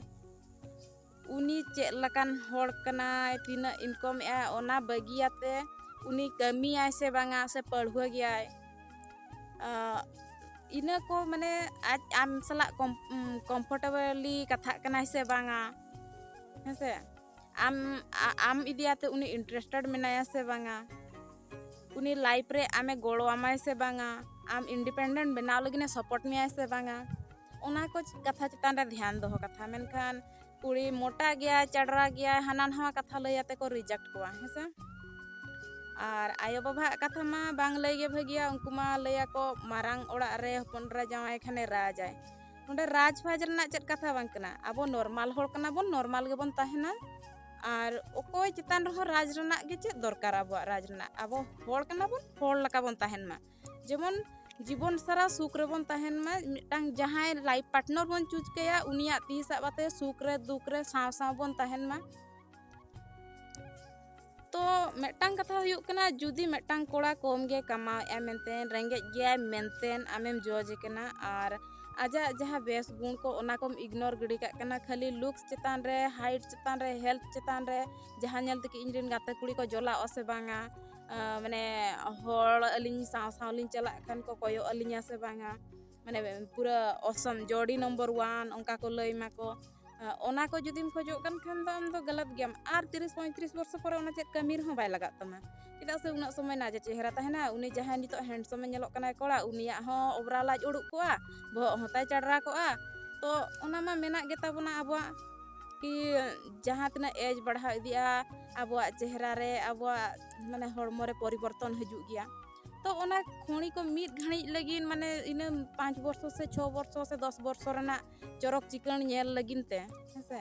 ᱩᱱᱤ ᱪᱮᱫ ᱞᱮᱠᱟᱱ ᱦᱚᱲ ᱠᱟᱱᱟᱭ, ᱛᱤᱱᱟᱹᱜ incomeᱮᱜᱼᱟᱭ, ᱚᱱᱟ ᱵᱟᱹᱜᱤᱭᱟᱛᱮ ᱩᱱᱤ ᱠᱟᱹᱢᱤᱭᱟᱭ ᱥᱮ ᱵᱟᱝᱟ, ᱥᱮ ᱯᱟᱹᱲᱦᱩᱣᱟᱹ ᱜᱮᱭᱟᱭ, ᱟᱸ, ᱤᱱᱟᱹ ᱠᱚ ᱢᱟᱱᱮ ᱟᱡ ᱟᱢ ᱥᱟᱞᱟᱜ ᱠᱚᱢ ᱠᱚᱢᱯᱷᱚᱨᱴᱮᱵᱚᱞᱤ ᱠᱟᱛᱷᱟᱜ ᱠᱟᱱᱟᱭ ᱥᱮ ᱵᱟᱝᱟ, ᱦᱮᱸ ᱥᱮ? ᱟᱢ ᱟ- ᱟᱢ ᱤᱫᱤᱭᱟᱛᱮ ᱩᱱᱤ ᱤᱱᱴᱟᱨᱮᱥᱴᱮᱰ ᱢᱮᱱᱟᱭᱟ ᱥᱮ ᱵᱟᱝᱟ, ᱩᱱᱤ ᱞᱟᱭᱤᱯᱷ ᱨᱮ ᱟᱢᱮ ᱜᱚᱲᱚ ᱟᱢᱟᱭ ᱥᱮ ᱵᱟᱝᱟ, ᱟᱢ ᱤᱱᱰᱤᱯᱮᱱᱰᱮᱱᱴ ᱵᱮᱱᱟᱣ ᱞᱟᱹᱜᱤᱫ ᱮ ᱥᱟᱯᱳᱨᱴ ᱢᱮᱭᱟᱭ ᱥᱮ ᱵᱟᱝᱟ, ᱚᱱᱟ ᱠᱚ ᱠᱟᱛᱷᱟ ᱪᱮᱛᱟᱱ ᱨᱮ ᱫᱷᱮᱭᱟᱱ ᱫᱚᱦᱚ ᱠᱟᱛᱷᱟ᱾ ᱢᱮᱱᱠᱷᱟᱱ ᱠᱩᱲᱤ ᱢᱚᱴᱟ ᱜᱮᱭᱟᱭ, ᱪᱟᱰᱨᱟ ᱜᱮᱭᱟᱭ, ᱦᱟᱱᱟ ᱱᱟᱣᱟ ᱠᱟᱛᱷᱟ ᱞᱟᱹᱭ ᱟᱛᱮ ᱠᱚ ᱨᱤᱡᱮᱠᱴ ᱠᱚᱣᱟ, ᱦᱮᱸ ᱥᱮ? ᱟᱨ ᱟᱭᱳᱼᱵᱟᱵᱟᱣᱟᱜ ᱠᱟᱛᱷᱟ ᱢᱟ ᱵᱟᱝ ᱞᱟᱹᱭ ᱜᱮ ᱵᱷᱟᱹᱜᱤᱭᱟ᱾ ᱩᱱᱠᱩ ᱢᱟ ᱞᱟᱹᱭᱟᱠᱚ, ᱢᱟᱨᱟᱝ ᱚᱲᱟᱜ ᱨᱮ ᱦᱚᱯᱚᱱ ᱮᱨᱟ ᱡᱟᱶᱟᱭ ᱠᱷᱟᱱᱮ ᱨᱟᱡᱟᱭ᱾ ᱱᱚᱰᱮ ᱨᱟᱡᱽ ᱯᱷᱟᱡᱽ ᱨᱮᱱᱟᱜ ᱪᱮᱫ ᱠᱟᱛᱷᱟ ᱵᱟᱝ ᱠᱟᱱᱟ᱾ ᱟᱵᱚ ᱱᱚᱨᱢᱟᱞ ᱦᱚᱲ ᱠᱟᱱᱟ ᱵᱚᱱ, ᱱᱚᱨᱢᱟᱞ ᱜᱮᱵᱚᱱ ᱛᱟᱦᱮᱱᱟ᱾ ᱟᱨ ᱚᱠᱚᱭ ᱪᱮᱛᱟᱱ ᱨᱮᱦᱚᱸ ᱨᱟᱡᱽ ᱨᱮᱱᱟᱜ ᱜᱮ ᱪᱮᱫ ᱫᱚᱨᱠᱟᱨ ᱟᱵᱚᱣᱟᱜ ᱨᱟᱡᱽ ᱨᱮᱱᱟᱜ? ᱟᱵᱚ ᱦᱚᱲ ᱠᱟᱱᱟ ᱵᱚᱱ, ᱦᱚᱲ ᱞᱮᱠᱟ ᱵᱚᱱ ᱛᱟᱦᱮᱱ ᱢᱟ᱾ ᱡᱮᱢᱚᱱ ᱡᱤᱵᱚᱱ ᱥᱟᱨᱟ ᱥᱩᱠ ᱨᱮᱵᱚᱱ ᱛᱟᱦᱮᱱ ᱢᱟ᱾ ᱢᱤᱫᱴᱟᱝ ᱡᱟᱦᱟᱸᱭ ᱞᱟᱭᱤᱯᱷ ᱯᱟᱨᱴᱱᱟᱨ ᱵᱚᱱ ᱪᱩᱡᱽ ᱠᱟᱭᱟ, ᱩᱱᱤᱭᱟᱜ ᱛᱤ ᱥᱟᱵ ᱟᱛᱮ ᱥᱩᱠ ᱨᱮ ᱫᱩᱠ ᱨᱮ ᱥᱟᱶ ᱥᱟᱶ ᱵᱚᱱ ᱛᱟᱦᱮᱱ ᱢᱟ᱾ ᱛᱚ ᱢᱤᱫᱴᱟᱝ ᱠᱟᱛᱷᱟ ᱦᱩᱭᱩᱜ ᱠᱟᱱᱟ, ᱡᱩᱫᱤ ᱢᱤᱫᱴᱟᱝ ᱠᱚᱲᱟ ᱠᱚᱢ ᱜᱮ ᱠᱟᱢᱟᱣᱮᱫᱼᱟᱭ ᱢᱮᱱᱛᱮ, ᱨᱮᱸᱜᱮᱡ ᱜᱮᱭᱟᱭ ᱢᱮᱱᱛᱮ ᱟᱢᱮᱢ ᱡᱚᱡᱽ ᱮ ᱠᱟᱱᱟ ᱟᱨ ᱟᱡᱟᱜ ᱡᱟᱦᱟᱸ ᱵᱮᱥ ᱜᱩᱱ ᱠᱚ, ᱚᱱᱟ ᱠᱚᱢ ᱤᱜᱽᱱᱳᱨ ᱜᱤᱰᱤ ᱠᱟᱜ ᱠᱟᱱᱟ, ᱠᱷᱟᱹᱞᱤ ᱞᱩᱠᱥ ᱪᱮᱛᱟᱱ ᱨᱮ, ᱦᱟᱭᱤᱴ ᱪᱮᱛᱟᱱ ᱨᱮ, ᱦᱮᱞᱛᱷ ᱪᱮᱛᱟᱱ ᱨᱮ, ᱡᱟᱦᱟᱸ ᱧᱮᱞ ᱛᱮᱠᱤ ᱤᱧ ᱨᱮᱱ ᱜᱟᱛᱮ ᱠᱩᱲᱤ ᱠᱚ ᱡᱚᱞᱟᱜᱼᱟ ᱥᱮ ᱵᱟᱝᱟ, ᱟᱸ, ᱢᱟᱱᱮ ᱦᱚᱲ ᱟᱹᱞᱤᱧ ᱥᱟᱶ ᱥᱟᱶ ᱞᱤᱧ ᱪᱟᱞᱟᱜ ᱠᱷᱟᱱ ᱠᱚ ᱠᱚᱭᱚᱜ ᱟᱹᱞᱤᱧᱟ ᱥᱮ ᱵᱟᱝᱟ, ᱢᱟᱱᱮ ᱯᱩᱨᱟᱹ ᱚᱥᱚᱢ ᱡᱚᱰᱤ ᱱᱚᱢᱵᱚᱨ ᱚᱣᱟᱱ ᱚᱱᱠᱟ ᱠᱚ ᱞᱟᱹᱭ ᱢᱟᱠᱚ᱾ ᱟᱸ, ᱚᱱᱟ ᱠᱚ ᱡᱩᱫᱤᱢ ᱠᱷᱚᱡᱚᱜ ᱠᱟᱱ ᱠᱷᱟᱱ ᱫᱚ ᱟᱢ ᱫᱚ ᱜᱟᱞᱟᱛ ᱜᱮᱭᱟᱢ᱾ ᱟᱨ ᱛᱤᱨᱤᱥ ᱯᱚᱸᱭᱛᱨᱤᱥ ᱵᱚᱨᱥᱚ ᱯᱚᱨᱮ ᱚᱱᱟ ᱪᱮᱫ ᱠᱟᱹᱢᱤ ᱨᱮᱦᱚᱸ ᱵᱟᱭ ᱞᱟᱜᱟᱜ ᱛᱟᱢᱟ᱾ ᱪᱮᱫᱟᱜ ᱥᱮ ᱩᱱᱟᱹᱜ ᱥᱚᱢᱚᱭ ᱱᱟᱡᱮ ᱪᱮᱦᱨᱟ ᱛᱟᱦᱮᱱᱟ, ᱩᱱᱤ ᱡᱟᱦᱟᱸᱭ ᱱᱤᱛᱚᱜ ᱦᱮᱱᱰᱥᱚᱢᱮ ᱧᱮᱞᱚᱜ ᱠᱟᱱᱟᱭ ᱠᱚᱲᱟ, ᱩᱱᱤᱭᱟᱜ ᱦᱚᱸ ᱚᱵᱨᱟ ᱞᱟᱡ ᱩᱰᱩᱠ ᱠᱚᱜᱼᱟ, ᱵᱚᱦᱚᱜ ᱦᱚᱸ ᱛᱟᱭ ᱪᱟᱰᱨᱟ ᱠᱚᱜᱼᱟ᱾ ᱛᱚ ᱚᱱᱟ ᱢᱟ ᱢᱮᱱᱟᱜ ᱜᱮᱛᱟ ᱵᱚᱱᱟ ᱟᱵᱚᱣᱟᱜ, ᱠᱤ ᱡᱟᱦᱟᱸ ᱛᱤᱱᱟᱹᱜ ᱮᱡᱽ ᱵᱟᱲᱦᱟᱣ ᱤᱫᱤᱜᱼᱟ, ᱟᱵᱚᱣᱟᱜ ᱪᱮᱦᱨᱟ ᱨᱮ, ᱟᱵᱚᱣᱟᱜ ᱢᱟᱱᱮ ᱦᱚᱲᱢᱚ ᱨᱮ ᱯᱚᱨᱤᱵᱚᱨᱛᱚᱱ ᱦᱤᱡᱩᱜ ᱜᱮᱭᱟ᱾ ᱛᱚ ᱚᱱᱟ ᱠᱷᱚᱬᱤ ᱠᱚ ᱢᱤᱫ ᱜᱷᱟᱹᱲᱤᱡ ᱞᱟᱹᱜᱤᱫ, ᱢᱟᱱᱮ ᱤᱱᱟᱹ ᱯᱟᱸᱪ ᱵᱚᱨᱥᱚ ᱥᱮ ᱪᱷᱚ ᱵᱚᱨᱥᱚ ᱥᱮ ᱫᱚᱥ ᱵᱚᱨᱥᱚ ᱨᱮᱱᱟᱜ ᱪᱚᱨᱚᱠ ᱪᱤᱠᱟᱹᱬ ᱧᱮᱞ ᱞᱟᱹᱜᱤᱫ ᱛᱮ, ᱦᱮᱸ ᱥᱮ,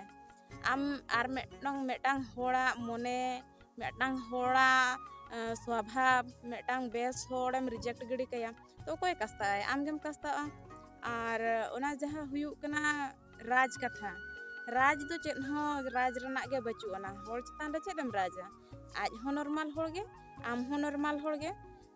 ᱟᱢ ᱟᱨ ᱢᱤᱫᱴᱟᱝ, ᱢᱤᱫᱴᱟᱝ ᱦᱚᱲᱟᱜ ᱢᱚᱱᱮ, ᱢᱤᱫᱴᱟᱝ ᱦᱚᱲᱟᱜ, ᱮᱸ, ᱥᱣᱟᱵᱷᱟᱵ, ᱢᱤᱫᱴᱟᱝ ᱵᱮᱥ ᱦᱚᱲᱮᱢ ᱨᱤᱡᱮᱠᱴ ᱜᱤᱰᱤ ᱠᱟᱭᱟ, ᱛᱚ ᱚᱠᱚᱭ ᱠᱟᱥᱛᱟᱜᱼᱟᱭ? ᱟᱢ ᱜᱮᱢ ᱠᱟᱥᱛᱟᱜᱼᱟ᱾ ᱟᱨ ᱚᱱᱟ ᱡᱟᱦᱟᱸ ᱦᱩᱭᱩᱜ ᱠᱟᱱᱟ ᱨᱟᱡᱽ ᱠᱟᱛᱷᱟ, ᱨᱟᱡᱽ ᱫᱚ ᱪᱮᱫ ᱦᱚᱸ ᱨᱟᱡᱽ ᱨᱮᱱᱟᱜ ᱜᱮ ᱵᱟᱹᱪᱩᱜ ᱟᱱᱟ᱾ ᱦᱚᱲ ᱪᱮᱛᱟᱱ ᱨᱮ ᱪᱮᱫ ᱮᱢ ᱨᱟᱡᱟ? ᱟᱡ ᱦᱚᱸ ᱱᱚᱨᱢᱟᱞ ᱦᱚᱲ ᱜᱮ, ᱟᱢ ᱦᱚᱸ ᱱᱚᱨᱢᱟᱞ ᱦᱚᱲ ᱜᱮ᱾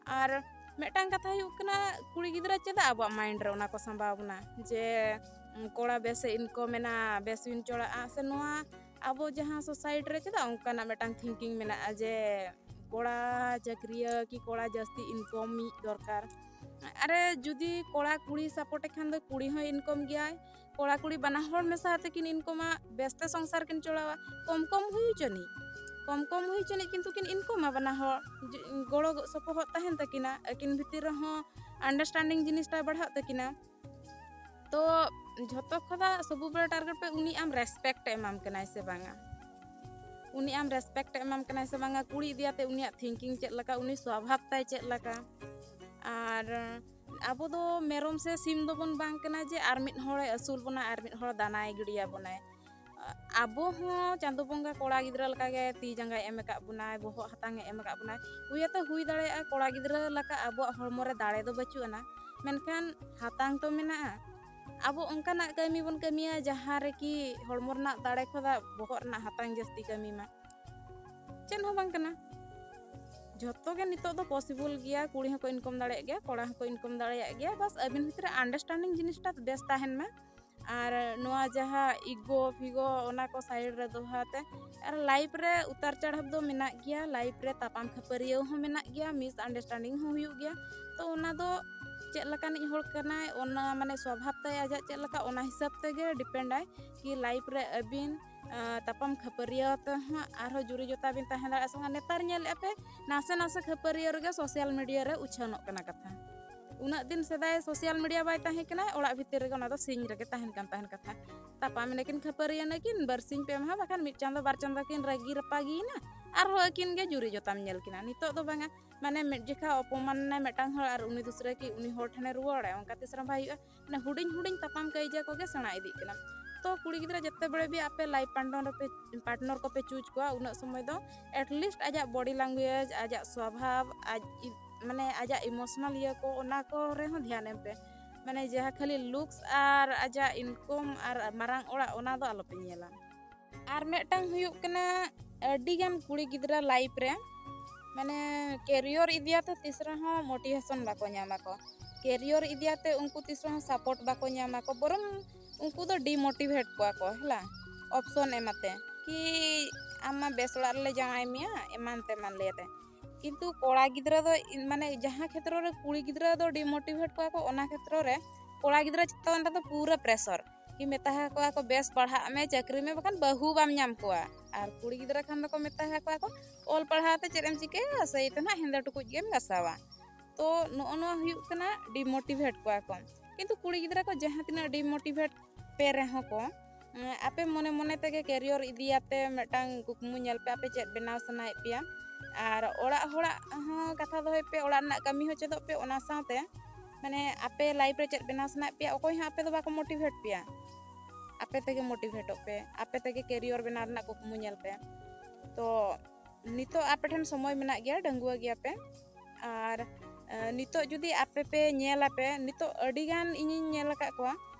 ᱟᱨ ᱢᱤᱫᱴᱟᱝ ᱠᱟᱛᱷᱟ ᱦᱩᱭᱩᱜ ᱠᱟᱱᱟ, ᱠᱩᱲᱤ ᱜᱤᱫᱽᱨᱟᱹ ᱪᱮᱫᱟᱜ ᱟᱵᱚᱣᱟᱜ ᱢᱟᱭᱤᱱᱰ ᱨᱮ ᱚᱱᱟ ᱠᱚ ᱥᱟᱢᱵᱟᱣ ᱵᱚᱱᱟ ᱡᱮ, ᱩᱸ, ᱠᱚᱲᱟ ᱵᱮᱥ ᱮ ᱤᱱᱠᱟᱢ ᱮᱱᱟ, ᱵᱮᱥ ᱵᱤᱱ ᱪᱚᱲᱟᱜᱼᱟ, ᱥᱮ ᱱᱚᱣᱟ ᱟᱵᱚ ᱡᱟᱦᱟᱸ ᱥᱳᱥᱟᱭᱤᱴᱤ ᱨᱮ ᱪᱮᱫᱟᱜ ᱚᱱᱠᱟᱱᱟᱜ ᱢᱤᱫᱴᱟᱝ ᱛᱷᱤᱝᱠᱤᱝ ᱢᱮᱱᱟᱜᱼᱟ ᱡᱮ ᱠᱚᱲᱟ ᱪᱟᱹᱠᱨᱤᱭᱟᱹ ᱠᱤ ᱠᱚᱲᱟ ᱡᱟᱹᱥᱛᱤ ᱤᱱᱠᱚᱢᱤᱡ ᱫᱚᱨᱠᱟᱨ᱾ ᱟᱨᱮ ᱡᱩᱫᱤ ᱠᱚᱲᱟ ᱠᱩᱲᱤ ᱥᱟᱯᱳᱨᱴ ᱮ ᱠᱷᱟᱱ ᱫᱚ ᱠᱩᱲᱤ ᱦᱚᱸᱭ ᱤᱱᱠᱚᱢ ᱜᱮᱭᱟᱭ, ᱠᱚᱲᱟ ᱠᱩᱲᱤ ᱵᱟᱱᱟ ᱦᱚᱲ ᱢᱮᱥᱟ ᱟᱛᱮ ᱠᱤᱱ ᱤᱱᱠᱚᱢᱟ, ᱵᱮᱥᱛᱮ ᱥᱚᱝᱥᱟᱨ ᱠᱤᱱ ᱪᱚᱲᱟᱣᱟ᱾ ᱠᱚᱢ ᱠᱚᱢ ᱦᱩᱭ ᱪᱚᱱᱤᱡ, ᱠᱚᱢ ᱠᱚᱢ ᱦᱩᱭ ᱪᱚᱱᱤᱡ, ᱠᱤᱱᱛᱩ ᱠᱤᱱ ᱤᱱᱠᱚᱢᱟ ᱵᱟᱱᱟ ᱦᱚᱲ᱾ ᱡᱮ, ᱜᱚᱲᱚ ᱥᱚᱯᱚᱦᱚᱫ ᱛᱟᱦᱮᱱ ᱛᱟᱹᱠᱤᱱᱟ, ᱟᱹᱠᱤᱱ ᱵᱷᱤᱛᱤᱨ ᱨᱮᱦᱚᱸ ᱟᱱᱰᱟᱨᱥᱴᱮᱱᱰᱤᱝ ᱡᱤᱱᱤᱥᱴᱟ ᱵᱟᱲᱦᱟᱜ ᱛᱟᱹᱠᱤᱱᱟ᱾ ᱛᱚ ᱡᱷᱚᱛᱚ ᱠᱷᱚᱱᱟᱜ ᱥᱚᱵᱩ ᱵᱮᱲᱟ ᱴᱟᱨᱜᱮᱴ ᱯᱮ ᱩᱱᱤ ᱟᱢ ᱨᱮᱥᱯᱮᱠᱴ ᱮ ᱮᱢᱟᱢ ᱠᱟᱱᱟᱭ ᱥᱮ ᱵᱟᱝᱟ, ᱩᱱᱤ ᱟᱢ ᱨᱮᱥᱯᱮᱠᱴ ᱮ ᱮᱢᱟᱢ ᱠᱟᱱᱟᱭ ᱥᱮ ᱵᱟᱝᱟ, ᱠᱩᱲᱤ ᱤᱫᱤᱭᱟᱛᱮ ᱩᱱᱤᱭᱟᱜ ᱛᱷᱤᱝᱠᱤᱝ ᱪᱮᱫ ᱞᱮᱠᱟ, ᱩᱱᱤ ᱥᱣᱟᱵᱷᱟᱵ ᱛᱟᱭ ᱪᱮᱫ ᱞᱮᱠᱟ᱾ ᱟᱨ ᱟᱵᱚ ᱫᱚ ᱢᱮᱨᱚᱢ ᱥᱮ ᱥᱤᱢ ᱫᱚᱵᱚᱱ ᱵᱟᱝ ᱠᱟᱱᱟ ᱡᱮ ᱟᱨ ᱢᱤᱫ ᱦᱚᱲᱮ ᱟᱹᱥᱩᱞ ᱵᱚᱱᱟ, ᱟᱨ ᱢᱤᱫ ᱦᱚᱲ ᱫᱟᱱᱟᱭ ᱜᱤᱰᱤᱭᱟᱵᱚᱱᱟᱭ᱾ ᱟᱵᱚ ᱦᱚᱸ ᱪᱟᱸᱫᱳ ᱵᱚᱸᱜᱟ ᱠᱚᱲᱟ ᱜᱤᱫᱽᱨᱟᱹ ᱞᱮᱠᱟᱜᱮ ᱛᱤ ᱡᱟᱸᱜᱟᱭ ᱮᱢ ᱟᱠᱟᱫ ᱵᱚᱱᱟᱭ, ᱵᱚᱦᱚᱜ ᱦᱟᱛᱟᱝ ᱮ ᱮᱢ ᱟᱠᱟᱫ ᱵᱚᱱᱟᱭ᱾ ᱦᱩᱭᱟᱛᱚ ᱦᱩᱭ ᱫᱟᱲᱮᱭᱟᱜᱼᱟ ᱠᱚᱲᱟ ᱜᱤᱫᱽᱨᱟᱹ ᱞᱮᱠᱟ ᱟᱵᱚᱣᱟᱜ ᱦᱚᱲᱢᱚ ᱨᱮ ᱫᱟᱲᱮ ᱫᱚ ᱵᱟᱹᱪᱩᱜ ᱟᱱᱟ, ᱢᱮᱱᱠᱷᱟᱱ ᱦᱟᱛᱟᱝ ᱛᱚ ᱢᱮᱱᱟᱜᱼᱟ᱾ ᱟᱵᱚ ᱚᱱᱠᱟᱱᱟᱜ ᱠᱟᱹᱢᱤ ᱵᱚᱱ ᱠᱟᱹᱢᱤᱭᱟ ᱡᱟᱦᱟᱸ ᱨᱮᱠᱤ ᱦᱚᱲᱢᱚ ᱨᱮᱱᱟᱜ ᱫᱟᱲᱮ ᱠᱷᱚᱱᱟᱜ ᱵᱚᱦᱚᱜ ᱨᱮᱱᱟᱜ ᱦᱟᱛᱟᱝ ᱡᱟᱹᱥᱛᱤ ᱠᱟᱹᱢᱤ ᱢᱟ᱾ ᱪᱮᱫ ᱦᱚᱸ ᱵᱟᱝ ᱠᱟᱱᱟ᱾ ᱡᱷᱚᱛᱚ ᱜᱮ ᱱᱤᱛᱚᱜ ᱫᱚ ᱯᱚᱥᱤᱵᱚᱞ ᱜᱮᱭᱟ, ᱠᱩᱲᱤ ᱦᱚᱸᱠᱚ ᱤᱱᱠᱚᱢ ᱫᱟᱲᱮᱭᱟᱜ ᱜᱮᱭᱟ, ᱠᱚᱲᱟ ᱦᱚᱸᱠᱚ ᱤᱱᱠᱚᱢ ᱫᱟᱲᱮᱭᱟᱜ ᱜᱮᱭᱟ᱾ ᱵᱟᱥ ᱟᱹᱵᱤᱱ ᱵᱷᱤᱛᱨᱤ ᱨᱮ ᱟᱱᱰᱟᱨᱥᱴᱮᱱᱰᱤᱝ ᱡᱤᱱᱤᱥᱴᱟ ᱵᱮᱥ ᱛᱟᱦᱮᱱ ᱢᱟ᱾ ᱟᱨ ᱱᱚᱣᱟ ᱡᱟᱦᱟᱸ ᱤᱜᱳ ᱯᱷᱤᱜᱳ ᱚᱱᱟ ᱠᱚ ᱥᱟᱭᱤᱰ ᱨᱮ ᱫᱚᱦᱚ ᱟᱛᱮ, ᱟᱨ ᱞᱟᱭᱤᱯᱷ ᱨᱮ ᱩᱛᱟᱨ ᱪᱟᱲᱦᱟᱣ ᱫᱚ ᱢᱮᱱᱟᱜ ᱜᱮᱭᱟ, ᱞᱟᱭᱤᱯᱷ ᱨᱮ ᱛᱟᱯᱟᱢ ᱠᱷᱟᱹᱯᱟᱹᱨᱤᱭᱟᱹᱣ ᱦᱚᱸ ᱢᱮᱱᱟᱜ ᱜᱮᱭᱟ, ᱢᱤᱥ ᱟᱱᱰᱟᱨᱥᱴᱮᱱᱰᱤᱝ ᱦᱚᱸ ᱦᱩᱭᱩᱜ ᱜᱮᱭᱟ᱾ ᱛᱚ ᱚᱱᱟ ᱫᱚ ᱪᱮᱫ ᱞᱮᱠᱟᱱᱤᱡ ᱦᱚᱲ ᱠᱟᱱᱟᱭ, ᱚᱱᱟ ᱢᱟᱱᱮ ᱥᱚᱵᱷᱟᱵ ᱛᱟᱭ ᱟᱡᱟᱜ ᱪᱮᱫ ᱞᱮᱠᱟ, ᱚᱱᱟ ᱦᱤᱥᱟᱹᱵ ᱛᱮᱜᱮ ᱰᱤᱯᱮᱱᱰ ᱟᱭ ᱠᱤ ᱞᱟᱭᱤᱯᱷ ᱨᱮ ᱟᱹᱵᱤᱱ ᱟᱸ, ᱛᱟᱯᱟᱢ ᱠᱷᱟᱹᱯᱟᱹᱨᱤᱭᱟᱹᱣ ᱛᱮᱦᱚᱸ ᱟᱨᱦᱚᱸ ᱡᱩᱨᱤ ᱡᱚᱛᱟ ᱵᱤᱱ ᱛᱟᱦᱮᱸ ᱫᱟᱲᱮᱭᱟᱜᱼᱟ ᱥᱮ ᱵᱟᱝ? ᱱᱮᱛᱟᱨ ᱧᱮᱞᱮᱫᱼᱟ ᱯᱮ, ᱱᱟᱥᱮ ᱱᱟᱥᱮ ᱠᱷᱟᱹᱯᱟᱹᱨᱤᱭᱟᱹ ᱨᱮᱜᱮ ᱥᱳᱥᱟᱞ ᱢᱤᱰᱤᱭᱟ ᱨᱮ ᱩᱪᱷᱟᱹᱱᱚᱜ ᱠᱟᱱᱟ ᱠᱟᱛᱷᱟ᱾ ᱩᱱᱟᱹᱜ ᱫᱤᱱ ᱥᱮᱫᱟᱭ ᱥᱳᱥᱟᱞ ᱢᱤᱰᱤᱭᱟ ᱵᱟᱭ ᱛᱟᱦᱮᱸ ᱠᱟᱱᱟ, ᱚᱲᱟᱜ ᱵᱷᱤᱛᱤᱨ ᱨᱮᱜᱮ ᱚᱱᱟ ᱫᱚ ᱥᱤᱧ ᱨᱮᱜᱮ ᱛᱟᱦᱮᱱ ᱠᱟᱱ ᱛᱟᱦᱮᱱ ᱠᱟᱛᱷᱟ᱾ ᱛᱟᱯᱟᱢ ᱮᱱᱟᱠᱤᱱ, ᱠᱷᱟᱹᱯᱟᱹᱨᱤᱭᱟᱹ ᱮᱱᱟᱠᱤᱱ, ᱵᱟᱨᱥᱤᱧ ᱯᱮ ᱢᱟᱦᱟ ᱵᱟᱠᱷᱟᱱ ᱢᱤᱫ ᱪᱟᱸᱫᱚ ᱵᱟᱨ ᱪᱟᱸᱫᱚ ᱠᱤᱱ ᱨᱟᱹᱜᱤ ᱨᱟᱯᱟᱜᱤᱭᱮᱱᱟ, ᱟᱨᱦᱚᱸ ᱟᱹᱠᱤᱱ ᱜᱮ ᱡᱩᱨᱤ ᱡᱚᱛᱟᱢ ᱧᱮᱞ ᱠᱤᱱᱟ᱾ ᱱᱤᱛᱚᱜ ᱫᱚ ᱵᱟᱝᱟ, ᱢᱟᱱᱮ ᱢᱤᱫ ᱡᱚᱠᱷᱟ ᱚᱯᱚᱢᱟᱱ ᱮᱱᱟᱭ ᱢᱤᱫᱴᱟᱝ ᱦᱚᱲ ᱟᱨ ᱩᱱᱤ ᱫᱩᱥᱨᱟᱹ ᱠᱤ ᱩᱱᱤ ᱦᱚᱲ ᱴᱷᱮᱱᱮ ᱨᱩᱣᱟᱹᱲᱟ, ᱚᱱᱠᱟ ᱛᱤᱥ ᱨᱮᱦᱚᱸ ᱵᱟᱭ ᱦᱩᱭᱩᱜᱼᱟ᱾ ᱢᱟᱱᱮ ᱦᱩᱰᱤᱧ ᱦᱩᱰᱤᱧ ᱛᱟᱯᱟᱢ ᱠᱟᱹᱭᱡᱟᱹ ᱠᱚᱜᱮ ᱥᱮᱬᱟ ᱤᱫᱤᱜ ᱠᱟᱱᱟ᱾ ᱛᱚ ᱠᱩᱲᱤ ᱜᱤᱫᱽᱨᱟᱹ ᱡᱮᱛᱮ ᱵᱮᱲᱮ ᱵᱤ ᱟᱯᱮ ᱞᱟᱭᱤᱯᱷ ᱯᱟᱨᱴᱱᱟᱨ ᱯᱮ, ᱯᱟᱨᱴᱱᱟᱨ ᱠᱚᱯᱮ ᱪᱩᱡᱽ ᱠᱚᱣᱟ, ᱩᱱᱟᱹᱜ ᱥᱚᱢᱚᱭ ᱫᱚ ᱮᱴᱞᱤᱥᱴ ᱟᱡᱟᱜ ᱵᱚᱰᱤ ᱞᱟᱝᱜᱩᱭᱮᱡᱽ, ᱟᱡᱟᱜ ᱥᱣᱟᱵᱷᱟᱵ, ᱟᱡ ᱤ-, ᱢᱟᱱᱮ ᱟᱡᱟᱜ ᱤᱢᱳᱥᱚᱱᱟᱞ ᱤᱭᱟᱹ ᱠᱚ, ᱚᱱᱟ ᱠᱚᱨᱮ ᱦᱚᱸ ᱫᱷᱮᱭᱟᱱ ᱮᱢ ᱯᱮ᱾ ᱢᱟᱱᱮ ᱡᱟᱦᱟᱸ ᱠᱷᱟᱹᱞᱤ ᱞᱩᱠᱥ ᱟᱨ ᱟᱡᱟᱜ ᱤᱱᱠᱚᱢ ᱟᱨ ᱢᱟᱨᱟᱝ ᱚᱲᱟᱜ, ᱚᱱᱟ ᱫᱚ ᱟᱞᱚᱯᱮ ᱧᱮᱞᱟ᱾ ᱟᱨ ᱢᱤᱫᱴᱟᱝ ᱦᱩᱭᱩᱜ ᱠᱟᱱᱟ, ᱟᱹᱰᱤᱜᱟᱱ ᱠᱩᱲᱤ ᱜᱤᱫᱽᱨᱟᱹ ᱞᱟᱭᱤᱯᱷ ᱨᱮ ᱢᱟᱱᱮ ᱠᱮᱨᱤᱭᱚᱨ ᱤᱫᱤᱭᱟᱛᱮ ᱛᱤᱥ ᱨᱮᱦᱚᱸ ᱢᱳᱴᱤᱵᱷᱮᱥᱚᱱ ᱵᱟᱠᱚ ᱧᱟᱢ ᱟᱠᱚ᱾ ᱠᱮᱨᱤᱭᱚᱨ ᱤᱫᱤᱭᱟᱛᱮ ᱩᱱᱠᱩ ᱛᱤᱥ ᱨᱮᱦᱚᱸ ᱥᱟᱯᱳᱨᱴ ᱵᱟᱠᱚ ᱧᱟᱢ ᱟᱠᱚ, ᱵᱚᱨᱚᱝ ᱩᱱᱠᱩ ᱫᱚ ᱰᱤᱢᱳᱴᱤᱵᱷᱮᱴ ᱠᱚᱣᱟ ᱠᱚ, ᱦᱮᱞᱟ, ᱚᱯᱥᱚᱱ ᱮᱢᱟᱛᱮ ᱠᱤ ᱟᱢ ᱢᱟ ᱵᱮᱥ ᱚᱲᱟᱜ ᱨᱮᱞᱮ ᱡᱟᱶᱟᱭ ᱢᱮᱭᱟ, ᱮᱢᱟᱱ ᱛᱮᱢᱟᱱ ᱞᱟᱹᱭ ᱟᱛᱮ᱾ ᱠᱤᱱᱛᱩ ᱠᱚᱲᱟ ᱜᱤᱫᱽᱨᱟᱹ ᱫᱚ ᱤ-, ᱢᱟᱱᱮ ᱡᱟᱦᱟᱸ ᱠᱷᱮᱛᱨᱚ ᱨᱮ ᱠᱩᱲᱤ ᱜᱤᱫᱽᱨᱟᱹ ᱫᱚ demotivate ᱠᱚᱣᱟ ᱠᱚ, ᱚᱱᱟ ᱠᱷᱮᱛᱨᱚ ᱨᱮ ᱠᱚᱲᱟ ᱜᱤᱫᱽᱨᱟᱹ ᱪᱮᱛᱟᱱ ᱨᱮᱫᱚ ᱯᱩᱨᱟᱹ pressure᱾ ᱠᱤ ᱢᱮᱛᱟ ᱠᱚᱣᱟ ᱠᱚ, "ᱵᱮᱥ ᱯᱟᱲᱦᱟᱜ ᱢᱮ, ᱪᱟᱹᱠᱨᱤ ᱢᱮ, ᱵᱟᱠᱷᱟᱱ ᱵᱟᱹᱦᱩ ᱵᱟᱢ ᱧᱟᱢ ᱠᱚᱣᱟ᱾" ᱟᱨ ᱠᱩᱲᱤ ᱜᱤᱫᱽᱨᱟᱹ ᱠᱷᱟᱱ ᱫᱚᱠᱚ ᱢᱮᱛᱟ ᱠᱚᱣᱟ ᱠᱚ, "ᱚᱞ ᱯᱟᱲᱦᱟᱣ ᱛᱮ ᱪᱮᱫ ᱮᱢ ᱪᱤᱠᱟᱹᱭᱟ, ᱥᱮᱭ ᱛᱮ ᱱᱟᱦᱟᱜ ᱦᱮᱸᱫᱮ ᱴᱩᱠᱩᱡ ᱜᱮᱢ ᱜᱟᱥᱟᱣᱟ᱾" ᱛᱚ ᱱᱚᱜᱼᱚ ᱱᱚᱣᱟ ᱦᱩᱭᱩᱜ ᱠᱟᱱᱟ demotivate ᱠᱚᱣᱟ ᱠᱚ᱾ ᱠᱤᱱᱛᱩ ᱠᱩᱲᱤ ᱜᱤᱫᱽᱨᱟᱹ ᱠᱚ ᱡᱟᱦᱟᱸ ᱛᱤᱱᱟᱹᱜ demotivate ᱯᱮ ᱨᱮᱦᱚᱸ ᱠᱚ, ᱮᱸ, ᱟᱯᱮ ᱢᱚᱱᱮ ᱢᱚᱱᱮ ᱛᱮᱜᱮ career ᱤᱫᱤᱭᱟᱛᱮ ᱢᱤᱫᱴᱟᱝ ᱠᱩᱠᱢᱩ ᱧᱮᱞ ᱯᱮ, ᱟᱯᱮ ᱪᱮᱫ ᱵᱮᱱᱟᱣ ᱥᱟᱱᱟᱭᱮᱫ ᱯᱮᱭᱟ᱾ ᱟᱨ ᱚᱲᱟᱜ ᱦᱚᱲᱟᱜ ᱦᱚᱸ ᱠᱟᱛᱷᱟ ᱫᱚᱦᱚᱭ ᱯᱮ, ᱚᱲᱟᱜ ᱨᱮᱱᱟᱜ ᱠᱟᱹᱢᱤ ᱦᱚᱸ ᱪᱮᱫᱚᱜ ᱯᱮ, ᱚᱱᱟ ᱥᱟᱶᱛᱮ ᱢᱟᱱᱮ ᱟᱯᱮ life ᱨᱮ ᱪᱮᱫ ᱵᱮᱱᱟᱣ ᱥᱟᱱᱟᱭᱮᱫ ᱯᱮᱭᱟ, ᱚᱠᱚᱭ ᱦᱚᱸ ᱟᱯᱮ ᱫᱚ ᱵᱟᱠᱚ motivate ᱯᱮᱭᱟ᱾ ᱟᱯᱮ ᱛᱮᱜᱮ motivateᱚᱜ ᱯᱮ, ᱟᱯᱮ ᱛᱮᱜᱮ career ᱵᱮᱱᱟᱣ ᱨᱮᱱᱟᱜ ᱠᱩᱠᱢᱩ ᱧᱮᱞ ᱯᱮ᱾ ᱛᱚ ᱱᱤᱛᱚᱜ ᱟᱯᱮ ᱴᱷᱮᱱ ᱥᱚᱢᱚᱭ ᱢᱮᱱᱟᱜ ᱜᱮᱭᱟ, ᱰᱟᱺᱜᱩᱣᱟᱹ ᱜᱮᱭᱟ ᱯᱮ᱾ ᱟᱨ, ᱮ, ᱱᱤᱛᱚᱜ ᱡᱩᱫᱤ ᱟᱯᱮ ᱯᱮ ᱧᱮᱞ ᱟᱯᱮ, ᱱᱤᱛᱚᱜ ᱟᱹᱰᱤ ᱜᱟᱱ ᱤᱧᱤᱧ ᱧᱮᱞ ᱟᱠᱟᱫ ᱠᱚᱣᱟ,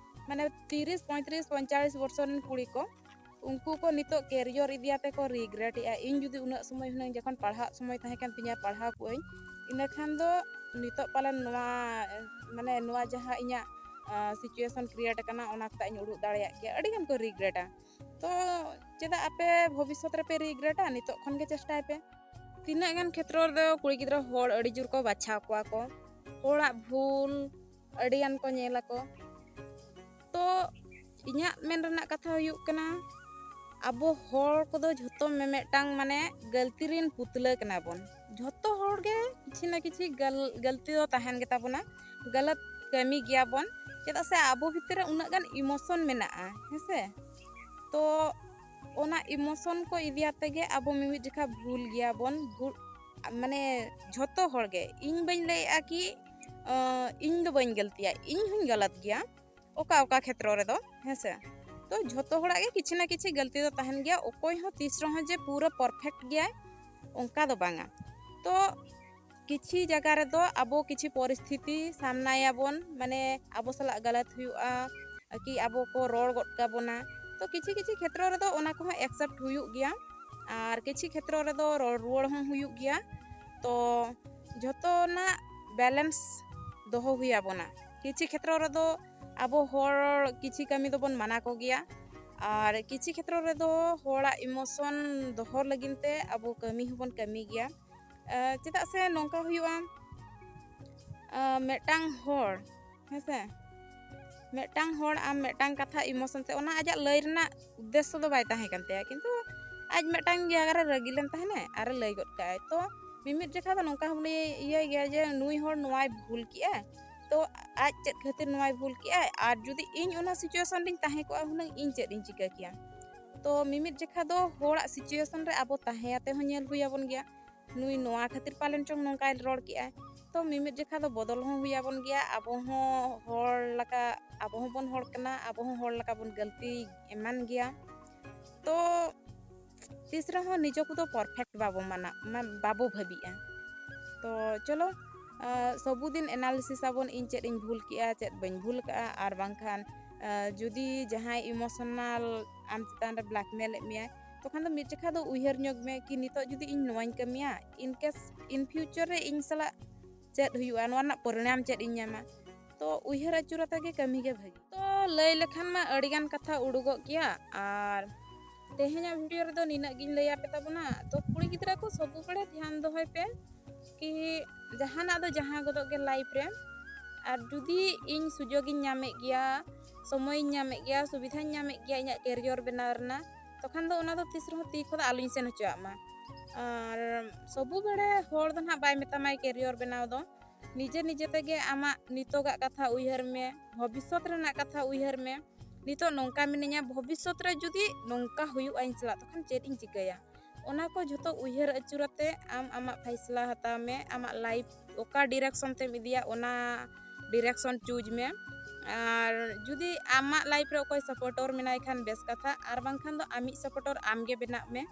ᱢᱟᱱᱮ ᱛᱤᱨᱤᱥ, ᱯᱚᱸᱭᱛᱨᱤᱥ, ᱯᱚᱧᱪᱟᱞᱤᱥ ᱵᱚᱨᱥᱚ ᱨᱮᱱ ᱠᱩᱲᱤ ᱠᱚ, ᱩᱱᱠᱩ ᱠᱚ ᱱᱤᱛᱚᱜ career ᱤᱫᱤᱭᱟᱛᱮ ᱠᱚ regretᱮᱜᱼᱟ᱾ ᱤᱧ ᱡᱩᱫᱤ ᱩᱱᱟᱹᱜ ᱥᱚᱢᱚᱭ ᱦᱩᱱᱟᱹᱝ ᱡᱚᱠᱷᱚᱱ ᱯᱟᱲᱦᱟᱜ ᱥᱚᱢᱚᱭ ᱛᱟᱦᱮᱸ ᱠᱟᱱ ᱛᱤᱧᱟᱹ, ᱯᱟᱲᱦᱟᱣ ᱠᱚᱜᱼᱟᱹᱧ, ᱤᱱᱟᱹ ᱠᱷᱟᱱ ᱫᱚ ᱱᱤᱛᱚᱜ ᱯᱟᱞᱮᱱ ᱱᱚᱣᱟ, ᱢᱟᱱᱮ ᱱᱚᱣᱟ ᱡᱟᱦᱟᱸ ᱤᱧᱟᱹᱜ, ᱟ, situation create ᱟᱠᱟᱱᱟ, ᱚᱱᱟ ᱠᱷᱚᱱᱟᱜ ᱤᱧ ᱩᱰᱩᱠ ᱫᱟᱲᱮᱭᱟᱜ ᱠᱮᱭᱟ᱾ ᱟᱹᱰᱤ ᱜᱟᱱ ᱠᱚ regretᱟ᱾ ᱛᱚ ᱪᱮᱫᱟᱜ ᱟᱯᱮ ᱵᱷᱚᱵᱤᱥᱥᱚᱛ ᱨᱮᱯᱮ regretᱟ? ᱱᱤᱛᱚᱜ ᱠᱷᱚᱱ ᱜᱮ ᱪᱮᱥᱴᱟᱭ ᱯᱮ᱾ ᱛᱤᱱᱟᱹᱜ ᱜᱟᱱ ᱠᱷᱮᱛᱨᱚ ᱨᱮᱫᱚ ᱠᱩᱲᱤ ᱜᱤᱫᱽᱨᱟᱹ ᱦᱚᱲ ᱟᱹᱰᱤ ᱡᱳᱨ ᱠᱚ ᱵᱟᱪᱷᱟᱣ ᱠᱚᱣᱟ ᱠᱚ, ᱦᱚᱲᱟᱜ ᱵᱷᱩᱞ ᱟᱹᱰᱤ ᱜᱟᱱ ᱠᱚ ᱧᱮᱞ ᱟᱠᱚ᱾ ᱛᱚ ᱤᱧᱟᱹᱜ ᱢᱮᱱ ᱨᱮᱱᱟᱜ ᱠᱟᱛᱷᱟ ᱦᱩᱭᱩᱜ ᱠᱟᱱᱟ, ᱟᱵᱚ ᱦᱚᱲ ᱠᱚᱫᱚ ᱡᱷᱚᱛᱚ ᱢᱤᱢᱤᱫᱴᱟᱝ ᱢᱟᱱᱮ ᱜᱟᱹᱞᱛᱤ ᱨᱮᱱ ᱯᱩᱛᱞᱟᱹ ᱠᱟᱱᱟ ᱵᱚᱱ᱾ ᱡᱷᱚᱛᱚ ᱦᱚᱲ ᱜᱮ ᱠᱤᱪᱷᱤ ᱱᱟ ᱠᱤᱪᱷᱤ ᱜᱟᱞ-, ᱜᱟᱹᱞᱛᱤ ᱫᱚ ᱛᱟᱦᱮᱱ ᱜᱮᱛᱟ ᱵᱚᱱᱟ, ᱜᱟᱞᱟᱛ ᱠᱟᱹᱢᱤ ᱜᱮᱭᱟ ᱵᱚᱱ, ᱪᱮᱫᱟᱜ ᱥᱮ ᱟᱵᱚ ᱵᱷᱤᱛᱤᱨ ᱨᱮ ᱩᱱᱟᱹᱜ ᱜᱟᱱ emotion ᱢᱮᱱᱟᱜᱼᱟ, ᱦᱮᱸ ᱥᱮ? ᱛᱚ ᱚᱱᱟ emotion ᱠᱚ ᱤᱫᱤ ᱟᱛᱮ ᱜᱮ ᱟᱵᱚ ᱢᱤᱢᱤᱫ ᱡᱚᱠᱷᱟ ᱵᱷᱩᱞ ᱜᱮᱭᱟ ᱵᱚᱱ, ᱵᱷᱩᱞ, ᱢᱟᱱᱮ ᱡᱷᱚᱛᱚ ᱦᱚᱲ ᱜᱮ, ᱤᱧ ᱵᱟᱹᱧ ᱞᱟᱹᱭᱮᱜᱼᱟ ᱠᱤ, ᱟᱸ, ᱤᱧ ᱫᱚ ᱵᱟᱹᱧ ᱜᱟᱹᱞᱛᱤᱭᱟ, ᱤᱧ ᱦᱚᱸᱧ ᱜᱟᱞᱟᱛ ᱜᱮᱭᱟ ᱚᱠᱟ ᱚᱠᱟ ᱠᱷᱮᱛᱨᱚ ᱨᱮᱫᱚ, ᱦᱮᱸ ᱥᱮ? ᱛᱚ ᱡᱷᱚᱛᱚ ᱦᱚᱲᱟᱜ ᱜᱮ ᱠᱤᱪᱷᱤ ᱱᱟ ᱠᱤᱪᱷᱤ ᱜᱟᱹᱞᱛᱤ ᱫᱚ ᱛᱟᱦᱮᱱ ᱜᱮᱭᱟ, ᱚᱠᱚᱭ ᱦᱚᱸ ᱛᱤᱥ ᱨᱮᱦᱚᱸ ᱡᱮ ᱯᱩᱨᱟᱹ perfect ᱜᱮᱭᱟᱭ, ᱚᱱᱠᱟ ᱫᱚ ᱵᱟᱝᱟ᱾ ᱛᱚ ᱠᱤᱪᱷᱤ ᱡᱟᱭᱜᱟ ᱨᱮᱫᱚ ᱟᱵᱚ ᱠᱤᱪᱷᱤ ᱯᱚᱨᱤᱥᱛᱷᱤᱛᱤ ᱥᱟᱢᱱᱟᱭᱟᱵᱚᱱ, ᱢᱟᱱᱮ ᱟᱵᱚ ᱥᱟᱞᱟᱜ ᱜᱟᱞᱟᱛ ᱦᱩᱭᱩᱜᱼᱟ, ᱠᱤ ᱟᱵᱚ ᱠᱚ ᱨᱚᱲ ᱜᱚᱫ ᱠᱟᱵᱚᱱᱟ᱾ ᱛᱚ ᱠᱤᱪᱷᱤ ᱠᱤᱪᱷᱤ ᱠᱷᱮᱛᱨᱚ ᱨᱮᱫᱚ ᱚᱱᱟ ᱠᱚᱦᱚᱸ accept ᱦᱩᱭᱩᱜ ᱜᱮᱭᱟ, ᱟᱨ ᱠᱤᱪᱷᱤ ᱠᱷᱮᱛᱨᱚ ᱨᱮᱫᱚ ᱨᱚᱲ ᱨᱩᱣᱟᱹᱲ ᱦᱚᱸ ᱦᱩᱭᱩᱜ ᱜᱮᱭᱟ᱾ ᱛᱚ ᱡᱷᱚᱛᱚᱱᱟᱜ balance ᱫᱚᱦᱚ ᱦᱩᱭ ᱟᱵᱚᱱᱟ᱾ ᱠᱤᱪᱷᱤ ᱠᱷᱮᱛᱨᱚ ᱨᱮᱫᱚ ᱟᱵᱚ ᱦᱚᱲ ᱠᱤᱪᱷᱤ ᱠᱟᱹᱢᱤ ᱫᱚᱵᱚᱱ ᱢᱟᱱᱟ ᱠᱚᱜᱮᱭᱟ, ᱟᱨ ᱠᱤᱪᱷᱤ ᱠᱷᱮᱛᱨᱚ ᱨᱮᱫᱚ ᱦᱚᱲᱟᱜ emotion ᱫᱚᱦᱚ ᱞᱟᱹᱜᱤᱫ ᱛᱮ ᱟᱵᱚ ᱠᱟᱹᱢᱤ ᱦᱚᱸᱵᱚᱱ ᱠᱟᱹᱢᱤ ᱜᱮᱭᱟ᱾ ᱪᱮᱫᱟᱜ ᱥᱮ ᱱᱚᱝᱠᱟ ᱦᱩᱭᱩᱜᱼᱟ, ᱢᱤᱫᱴᱟᱝ ᱦᱚᱲ, ᱦᱮᱸ ᱥᱮ, ᱢᱤᱫᱴᱟᱝ ᱦᱚᱲ ᱟᱢ ᱢᱤᱫᱴᱟᱝ ᱠᱟᱛᱷᱟ emotion ᱛᱮ, ᱚᱱᱟ ᱟᱡᱟᱜ ᱞᱟᱹᱭ ᱨᱮᱱᱟᱜ ᱩᱫᱽᱫᱮᱥᱥᱚ ᱫᱚ ᱵᱟᱭ ᱛᱟᱦᱮᱸ ᱠᱟᱱ ᱛᱟᱭᱟ, ᱠᱤᱱᱛᱩ ᱟᱡ ᱢᱤᱫᱴᱟᱝ ᱡᱟᱭᱜᱟ ᱨᱮ ᱨᱟᱹᱜᱤ ᱞᱮᱱ ᱛᱟᱦᱮᱱᱟᱭ ᱟᱨᱮ ᱞᱟᱹᱭ ᱜᱚᱫ ᱠᱟᱜᱼᱟᱭ᱾ ᱛᱚ ᱢᱤᱢᱤᱫ ᱡᱚᱠᱷᱟ ᱫᱚ ᱱᱚᱝᱠᱟ ᱦᱚᱸ ᱤᱭᱟᱹᱭ ᱜᱮᱭᱟ ᱡᱮ ᱱᱩᱭ ᱦᱚᱲ ᱱᱚᱣᱟᱭ ᱵᱷᱩᱞ ᱠᱮᱜᱼᱟᱭ, ᱛᱚ ᱟᱡ ᱪᱮᱫ ᱠᱷᱟᱹᱛᱤᱨ ᱱᱚᱣᱟᱭ ᱵᱷᱩᱞ ᱠᱮᱜᱼᱟᱭ, ᱟᱨ ᱡᱩᱫᱤ ᱤᱧ ᱚᱱᱟ situation ᱨᱤᱧ ᱛᱟᱦᱮᱸ ᱠᱚᱜᱼᱟ ᱦᱩᱱᱟᱹᱝ ᱤᱧ ᱪᱮᱫ ᱤᱧ ᱪᱤᱠᱟᱹ ᱠᱮᱭᱟ᱾ ᱛᱚ ᱢᱤᱢᱤᱫ ᱡᱚᱠᱷᱟ ᱫᱚ ᱦᱚᱲᱟᱜ situation ᱨᱮ ᱟᱵᱚ ᱛᱟᱦᱮᱸ ᱟᱛᱮ ᱦᱚᱸ ᱧᱮᱞ ᱦᱩᱭ ᱟᱵᱚᱱ ᱜᱮᱭᱟ, ᱱᱩᱭ ᱱᱚᱣᱟ ᱠᱷᱟᱹᱛᱤᱨ ᱯᱟᱞᱮᱱ ᱪᱚᱝ ᱱᱚᱝᱠᱟᱭ ᱨᱚᱲ ᱠᱮᱜᱼᱟᱭ᱾ ᱛᱚ ᱢᱤᱢᱤᱫ ᱡᱚᱠᱷᱟ ᱫᱚ ᱵᱚᱫᱚᱞ ᱦᱚᱸ ᱦᱩᱭ ᱟᱵᱚᱱ ᱜᱮᱭᱟ, ᱟᱵᱚ ᱦᱚᱸ ᱦᱚᱲ ᱞᱮᱠᱟ, ᱟᱵᱚ ᱦᱚᱸᱵᱚᱱ ᱦᱚᱲ ᱠᱟᱱᱟ, ᱟᱵᱚ ᱦᱚᱸ ᱦᱚᱲ ᱞᱮᱠᱟ ᱵᱚᱱ ᱜᱟᱹᱞᱛᱤ ᱮᱢᱟᱱ ᱜᱮᱭᱟ᱾ ᱛᱚ ᱛᱤᱥ ᱨᱮᱦᱚᱸ ᱱᱤᱡᱮ ᱠᱚᱫᱚ perfect ᱵᱟᱵᱚ ᱢᱟᱱᱟ-, ᱢᱟ-, ᱵᱟᱵᱚ ᱵᱷᱟᱹᱵᱤᱜᱼᱟ᱾ ᱛᱚ ᱪᱚᱞᱚ, ᱟᱸ, ᱥᱚᱵᱩᱫᱤᱱ analysis ᱟᱵᱚᱱ, ᱤᱧ ᱪᱮᱫ ᱤᱧ ᱵᱷᱩᱞ ᱠᱮᱜᱼᱟ, ᱪᱮᱫ ᱵᱟᱹᱧ ᱵᱷᱩᱞ ᱠᱟᱜᱼᱟ, ᱟᱨ ᱵᱟᱝᱠᱷᱟᱱ, ᱟᱸ, ᱡᱩᱫᱤ ᱡᱟᱦᱟᱸᱭ emotional ᱟᱢ ᱪᱮᱛᱟᱱ ᱨᱮ blackmail ᱮᱫ ᱢᱮᱭᱟᱭ, ᱛᱚᱠᱷᱚᱱ ᱫᱚ ᱢᱤᱫ ᱡᱚᱠᱷᱟ ᱫᱚ ᱩᱭᱦᱟᱹᱨ ᱧᱚᱜ ᱢᱮ ᱠᱤ ᱱᱤᱛᱚᱜ ᱡᱩᱫᱤ ᱤᱧ ᱱᱚᱣᱟᱧ ᱠᱟᱹᱢᱤᱭᱟ, in case in future ᱨᱮ ᱤᱧ ᱥᱟᱞᱟᱜ ᱪᱮᱫ ᱦᱩᱭᱩᱜᱼᱟ, ᱱᱚᱣᱟ ᱨᱮᱱᱟᱜ ᱯᱚᱨᱤᱱᱟᱢ ᱪᱮᱫ ᱤᱧ ᱧᱟᱢᱟ᱾ ᱛᱚ ᱩᱭᱦᱟᱹᱨ ᱟᱹᱪᱩᱨ ᱟᱛᱮ ᱜᱮ ᱠᱟᱹᱢᱤ ᱜᱮ ᱵᱷᱟᱹᱜᱤ᱾ ᱛᱚ ᱞᱟᱹᱭ ᱞᱮᱠᱷᱟᱱ ᱢᱟ ᱟᱹᱰᱤᱜᱟᱱ ᱠᱟᱛᱷᱟ ᱩᱰᱩᱠᱚᱜ ᱜᱮᱭᱟ, ᱟᱨ ᱛᱮᱦᱮᱧᱟᱜ video ᱨᱮᱫᱚ ᱱᱤᱱᱟᱹᱜ ᱜᱤᱧ ᱞᱟᱹᱭ ᱟᱯᱮ ᱛᱟᱵᱚᱱᱟ᱾ ᱛᱚ ᱠᱩᱲᱤ ᱜᱤᱫᱽᱨᱟᱹ ᱠᱚ ᱥᱚᱵᱩ ᱵᱮᱲᱟ ᱫᱷᱮᱭᱟᱱ ᱫᱚᱦᱚᱭ ᱯᱮ ᱠᱤ ᱡᱟᱦᱟᱱᱟᱜ ᱫᱚ ᱡᱟᱦᱟᱸ ᱜᱚᱫᱚᱜ ᱜᱮ life ᱨᱮ, ᱟᱨ ᱡᱩᱫᱤ ᱤᱧ ᱥᱩᱡᱳᱜᱽ ᱤᱧ ᱧᱟᱢᱮᱫ ᱜᱮᱭᱟ, ᱥᱚᱢᱚᱭᱤᱧ ᱧᱟᱢᱮᱫ ᱜᱮᱭᱟ, ᱥᱩᱵᱤᱫᱷᱟᱧ ᱧᱟᱢᱮᱫ ᱜᱮᱭᱟ ᱤᱧᱟᱹᱜ career ᱵᱮᱱᱟᱣ ᱨᱮᱱᱟᱜ, ᱛᱚᱠᱷᱟᱱ ᱫᱚ ᱚᱱᱟ ᱫᱚ ᱛᱤᱥ ᱨᱮᱦᱚᱸ ᱛᱤ ᱠᱷᱚᱱ ᱫᱚ ᱟᱞᱚᱧ ᱥᱮᱱ ᱦᱚᱪᱚᱣᱟᱜ ᱢᱟ᱾ ᱟᱨ ᱥᱚᱵᱩ ᱵᱮᱲᱟ ᱦᱚᱲ ᱫᱚ ᱱᱟᱦᱟᱜ ᱵᱟᱭ ᱢᱮᱛᱟᱢᱟᱭ career ᱵᱮᱱᱟᱣ ᱫᱚ, ᱱᱤᱡᱮ ᱱᱤᱡᱮ ᱛᱮᱜᱮ ᱟᱢᱟᱜ ᱱᱤᱛᱚᱜᱟᱜ ᱠᱟᱛᱷᱟ ᱩᱭᱦᱟᱹᱨ ᱢᱮ, ᱵᱷᱚᱵᱤᱥᱥᱚᱛ ᱨᱮᱱᱟᱜ ᱠᱟᱛᱷᱟ ᱩᱭᱦᱟᱹᱨ ᱢᱮ᱾ ᱱᱤᱛᱚᱜ ᱱᱚᱝᱠᱟ ᱢᱤᱱᱟᱹᱧᱟ, ᱵᱷᱚᱵᱤᱥᱥᱚᱛ ᱨᱮ ᱡᱩᱫᱤ ᱱᱚᱝᱠᱟ ᱦᱩᱭᱩᱜᱼᱟ ᱤᱧ ᱥᱟᱞᱟᱜ, ᱛᱚᱠᱷᱚᱱ ᱪᱮᱫ ᱤᱧ ᱪᱤᱠᱟᱹᱭᱟ? ᱚᱱᱟ ᱠᱚ ᱡᱷᱚᱛᱚ ᱩᱭᱦᱟᱹᱨ ᱟᱹᱪᱩᱨ ᱟᱛᱮ ᱟᱢ ᱟᱢᱟᱜ ᱯᱷᱟᱭᱥᱞᱟ ᱦᱟᱛᱟᱣ ᱢᱮ, ᱟᱢᱟᱜ life ᱚᱠᱟ direction ᱛᱮᱢ ᱤᱫᱤᱭᱟ ᱚᱱᱟ direction choose ᱢᱮ᱾ ᱟᱨ ᱡᱩᱫᱤ ᱟᱢᱟᱜ life ᱨᱮ ᱚᱠᱚᱭ supporter ᱢᱮᱱᱟᱭ ᱠᱷᱟᱱ ᱵᱮᱥ ᱠᱟᱛᱷᱟ, ᱟᱨ ᱵᱟᱝᱠᱷᱟᱱ ᱫᱚ ᱟᱢᱤᱡ supporter ᱟᱢ ᱜᱮ ᱵᱮᱱᱟᱜ ᱢᱮ,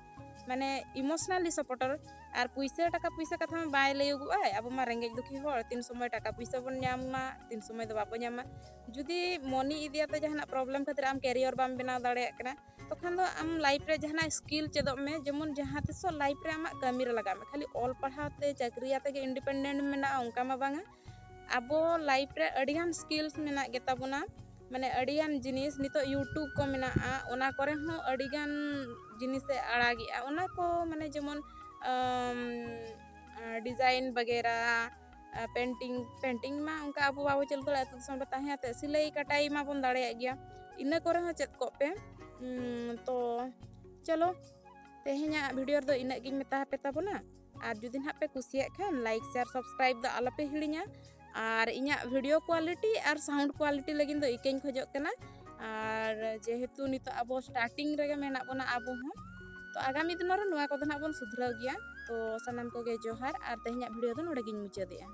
ᱢᱟᱱᱮ emotionally supporter᱾ ᱟᱨ ᱯᱩᱭᱥᱟᱹ ᱴᱟᱠᱟ ᱯᱩᱭᱥᱟᱹ ᱠᱟᱛᱷᱟ ᱢᱟ ᱵᱟᱭ ᱞᱟᱹᱭᱚᱜᱚᱜᱼᱟᱭ, ᱟᱵᱚ ᱢᱟ ᱨᱮᱸᱜᱮᱡ ᱫᱩᱠᱷᱤ ᱦᱚᱲ, ᱛᱤᱱ ᱥᱚᱢᱚᱭ ᱴᱟᱠᱟ ᱯᱩᱭᱥᱟᱹ ᱵᱚᱱ ᱧᱟᱢ ᱢᱟ, ᱛᱤᱱ ᱥᱚᱢᱚᱭ ᱫᱚ ᱵᱟᱵᱚ ᱧᱟᱢᱟ᱾ ᱡᱩᱫᱤ money ᱤᱫᱤᱭᱟᱛᱮ ᱡᱟᱦᱟᱱᱟᱜ problem ᱠᱷᱟᱹᱛᱤᱨ ᱟᱢ career ᱵᱟᱢ ᱵᱮᱱᱟᱣ ᱫᱟᱲᱮᱭᱟᱜ ᱠᱟᱱᱟ, ᱛᱚᱠᱷᱚᱱ ᱫᱚ ᱟᱢ life ᱨᱮ ᱡᱟᱦᱟᱱᱟᱜ skill ᱪᱮᱫᱚᱜ ᱢᱮ, ᱡᱮᱢᱚᱱ ᱡᱟᱦᱟᱸ ᱛᱤᱥᱚᱜ life ᱨᱮ ᱟᱢᱟᱜ ᱠᱟᱹᱢᱤ ᱨᱮ ᱞᱟᱜᱟᱜ ᱢᱮ᱾ ᱠᱷᱟᱹᱞᱤ ᱚᱞ ᱯᱟᱲᱦᱟᱣ ᱛᱮ ᱪᱟᱹᱠᱨᱤ ᱟᱛᱮ ᱜᱮ independent ᱢᱮᱱᱟᱜᱼᱟ ᱚᱱᱠᱟ ᱢᱟ ᱵᱟᱝᱟ, ᱟᱵᱚ life ᱨᱮ ᱟᱹᱰᱤᱜᱟᱱ skills ᱢᱮᱱᱟᱜ ᱜᱮᱛᱟ ᱵᱚᱱᱟ᱾ ᱢᱟᱱᱮ ᱟᱹᱰᱤᱜᱟᱱ ᱡᱤᱱᱤᱥ ᱱᱤᱛᱚᱜ YouTube ᱠᱚ ᱢᱮᱱᱟᱜᱼᱟ, ᱚᱱᱟ ᱠᱚᱨᱮ ᱦᱚᱸ ᱟᱹᱰᱤᱜᱟᱱ ᱡᱤᱱᱤᱥᱮ ᱟᱲᱟᱜᱮᱜᱼᱟ᱾ ᱚᱱᱟ ᱠᱚ ᱢᱟᱱᱮ ᱡᱮᱢᱚᱱ ᱰᱤᱡᱟᱭᱤᱱ ᱵᱟᱜᱮᱨᱟ, ᱯᱮᱱᱴᱤᱝ ᱯᱮᱱᱴᱤᱝ ᱢᱟ ᱚᱱᱠᱟ ᱟᱵᱚ ᱵᱟᱵᱚ ᱪᱟᱹᱞᱩ ᱫᱟᱲᱮᱭᱟᱜᱼᱟ ᱟᱹᱛᱩ ᱫᱤᱥᱚᱢ ᱨᱮ ᱛᱟᱦᱮᱸ ᱠᱟᱛᱮ, ᱥᱤᱞᱟᱹᱭ ᱠᱟᱴᱟᱭ ᱢᱟᱵᱚᱱ ᱫᱟᱲᱮᱭᱟᱜ ᱜᱮᱭᱟ, ᱤᱱᱟᱹ ᱠᱚᱨᱮ ᱦᱚᱸ ᱪᱮᱫ ᱠᱚᱜ ᱯᱮ᱾ ᱩᱸ, ᱛᱚ ᱪᱚᱞᱚ, ᱛᱮᱦᱮᱧᱟᱜ ᱵᱷᱤᱰᱤᱭᱳ ᱨᱮᱫᱚ ᱤᱱᱟᱹᱜ ᱜᱤᱧ ᱢᱮᱛᱟ ᱦᱟᱯᱮ ᱛᱟᱵᱚᱱᱟ᱾ ᱟᱨ ᱡᱩᱫᱤ ᱱᱟᱦᱟᱜ ᱯᱮ ᱠᱩᱥᱤᱭᱟᱜ ᱠᱷᱟᱱ, ᱞᱟᱭᱤᱠ, ᱥᱮᱭᱟᱨ, ᱥᱟᱵᱥᱠᱨᱟᱭᱤᱵ ᱫᱚ ᱟᱞᱚᱯᱮ ᱦᱤᱲᱤᱧᱟ᱾ ᱟᱨ ᱤᱧᱟᱹᱜ ᱵᱷᱤᱰᱤᱭᱳ ᱠᱳᱣᱟᱞᱤᱴᱤ ᱟᱨ ᱥᱟᱣᱩᱱᱰ ᱠᱳᱣᱟᱞᱤᱴᱤ ᱞᱟᱹᱜᱤᱫ ᱫᱚ ᱤᱠᱟᱹᱧ ᱠᱷᱚᱡᱚᱜ ᱠᱟᱱᱟ᱾ ᱟᱨ ᱡᱮᱦᱮᱛᱩ ᱱᱤᱛᱚᱜ ᱟᱵᱚ ᱥᱴᱟᱨᱴᱤᱝ ᱨᱮᱜᱮ ᱢᱮᱱᱟᱜ ᱵᱚᱱᱟ ᱟᱵᱚ ᱦᱚᱸ, ᱛᱚ ᱟᱜᱟᱢᱤ ᱫᱤᱱ ᱨᱮ ᱱᱚᱣᱟ ᱠᱚᱫᱚ ᱱᱟᱦᱟᱜ ᱵᱚᱱ ᱥᱩᱫᱷᱨᱟᱹᱣ ᱜᱮᱭᱟ᱾ ᱛᱚ ᱥᱟᱱᱟᱢ ᱠᱚᱜᱮ ᱡᱚᱦᱟᱨ, ᱟᱨ ᱛᱮᱦᱮᱧᱟᱜ ᱵᱷᱤᱰᱤᱭᱳ ᱫᱚ ᱱᱚᱰᱮ ᱜᱤᱧ ᱢᱩᱪᱟᱹᱫᱮᱜᱼᱟ᱾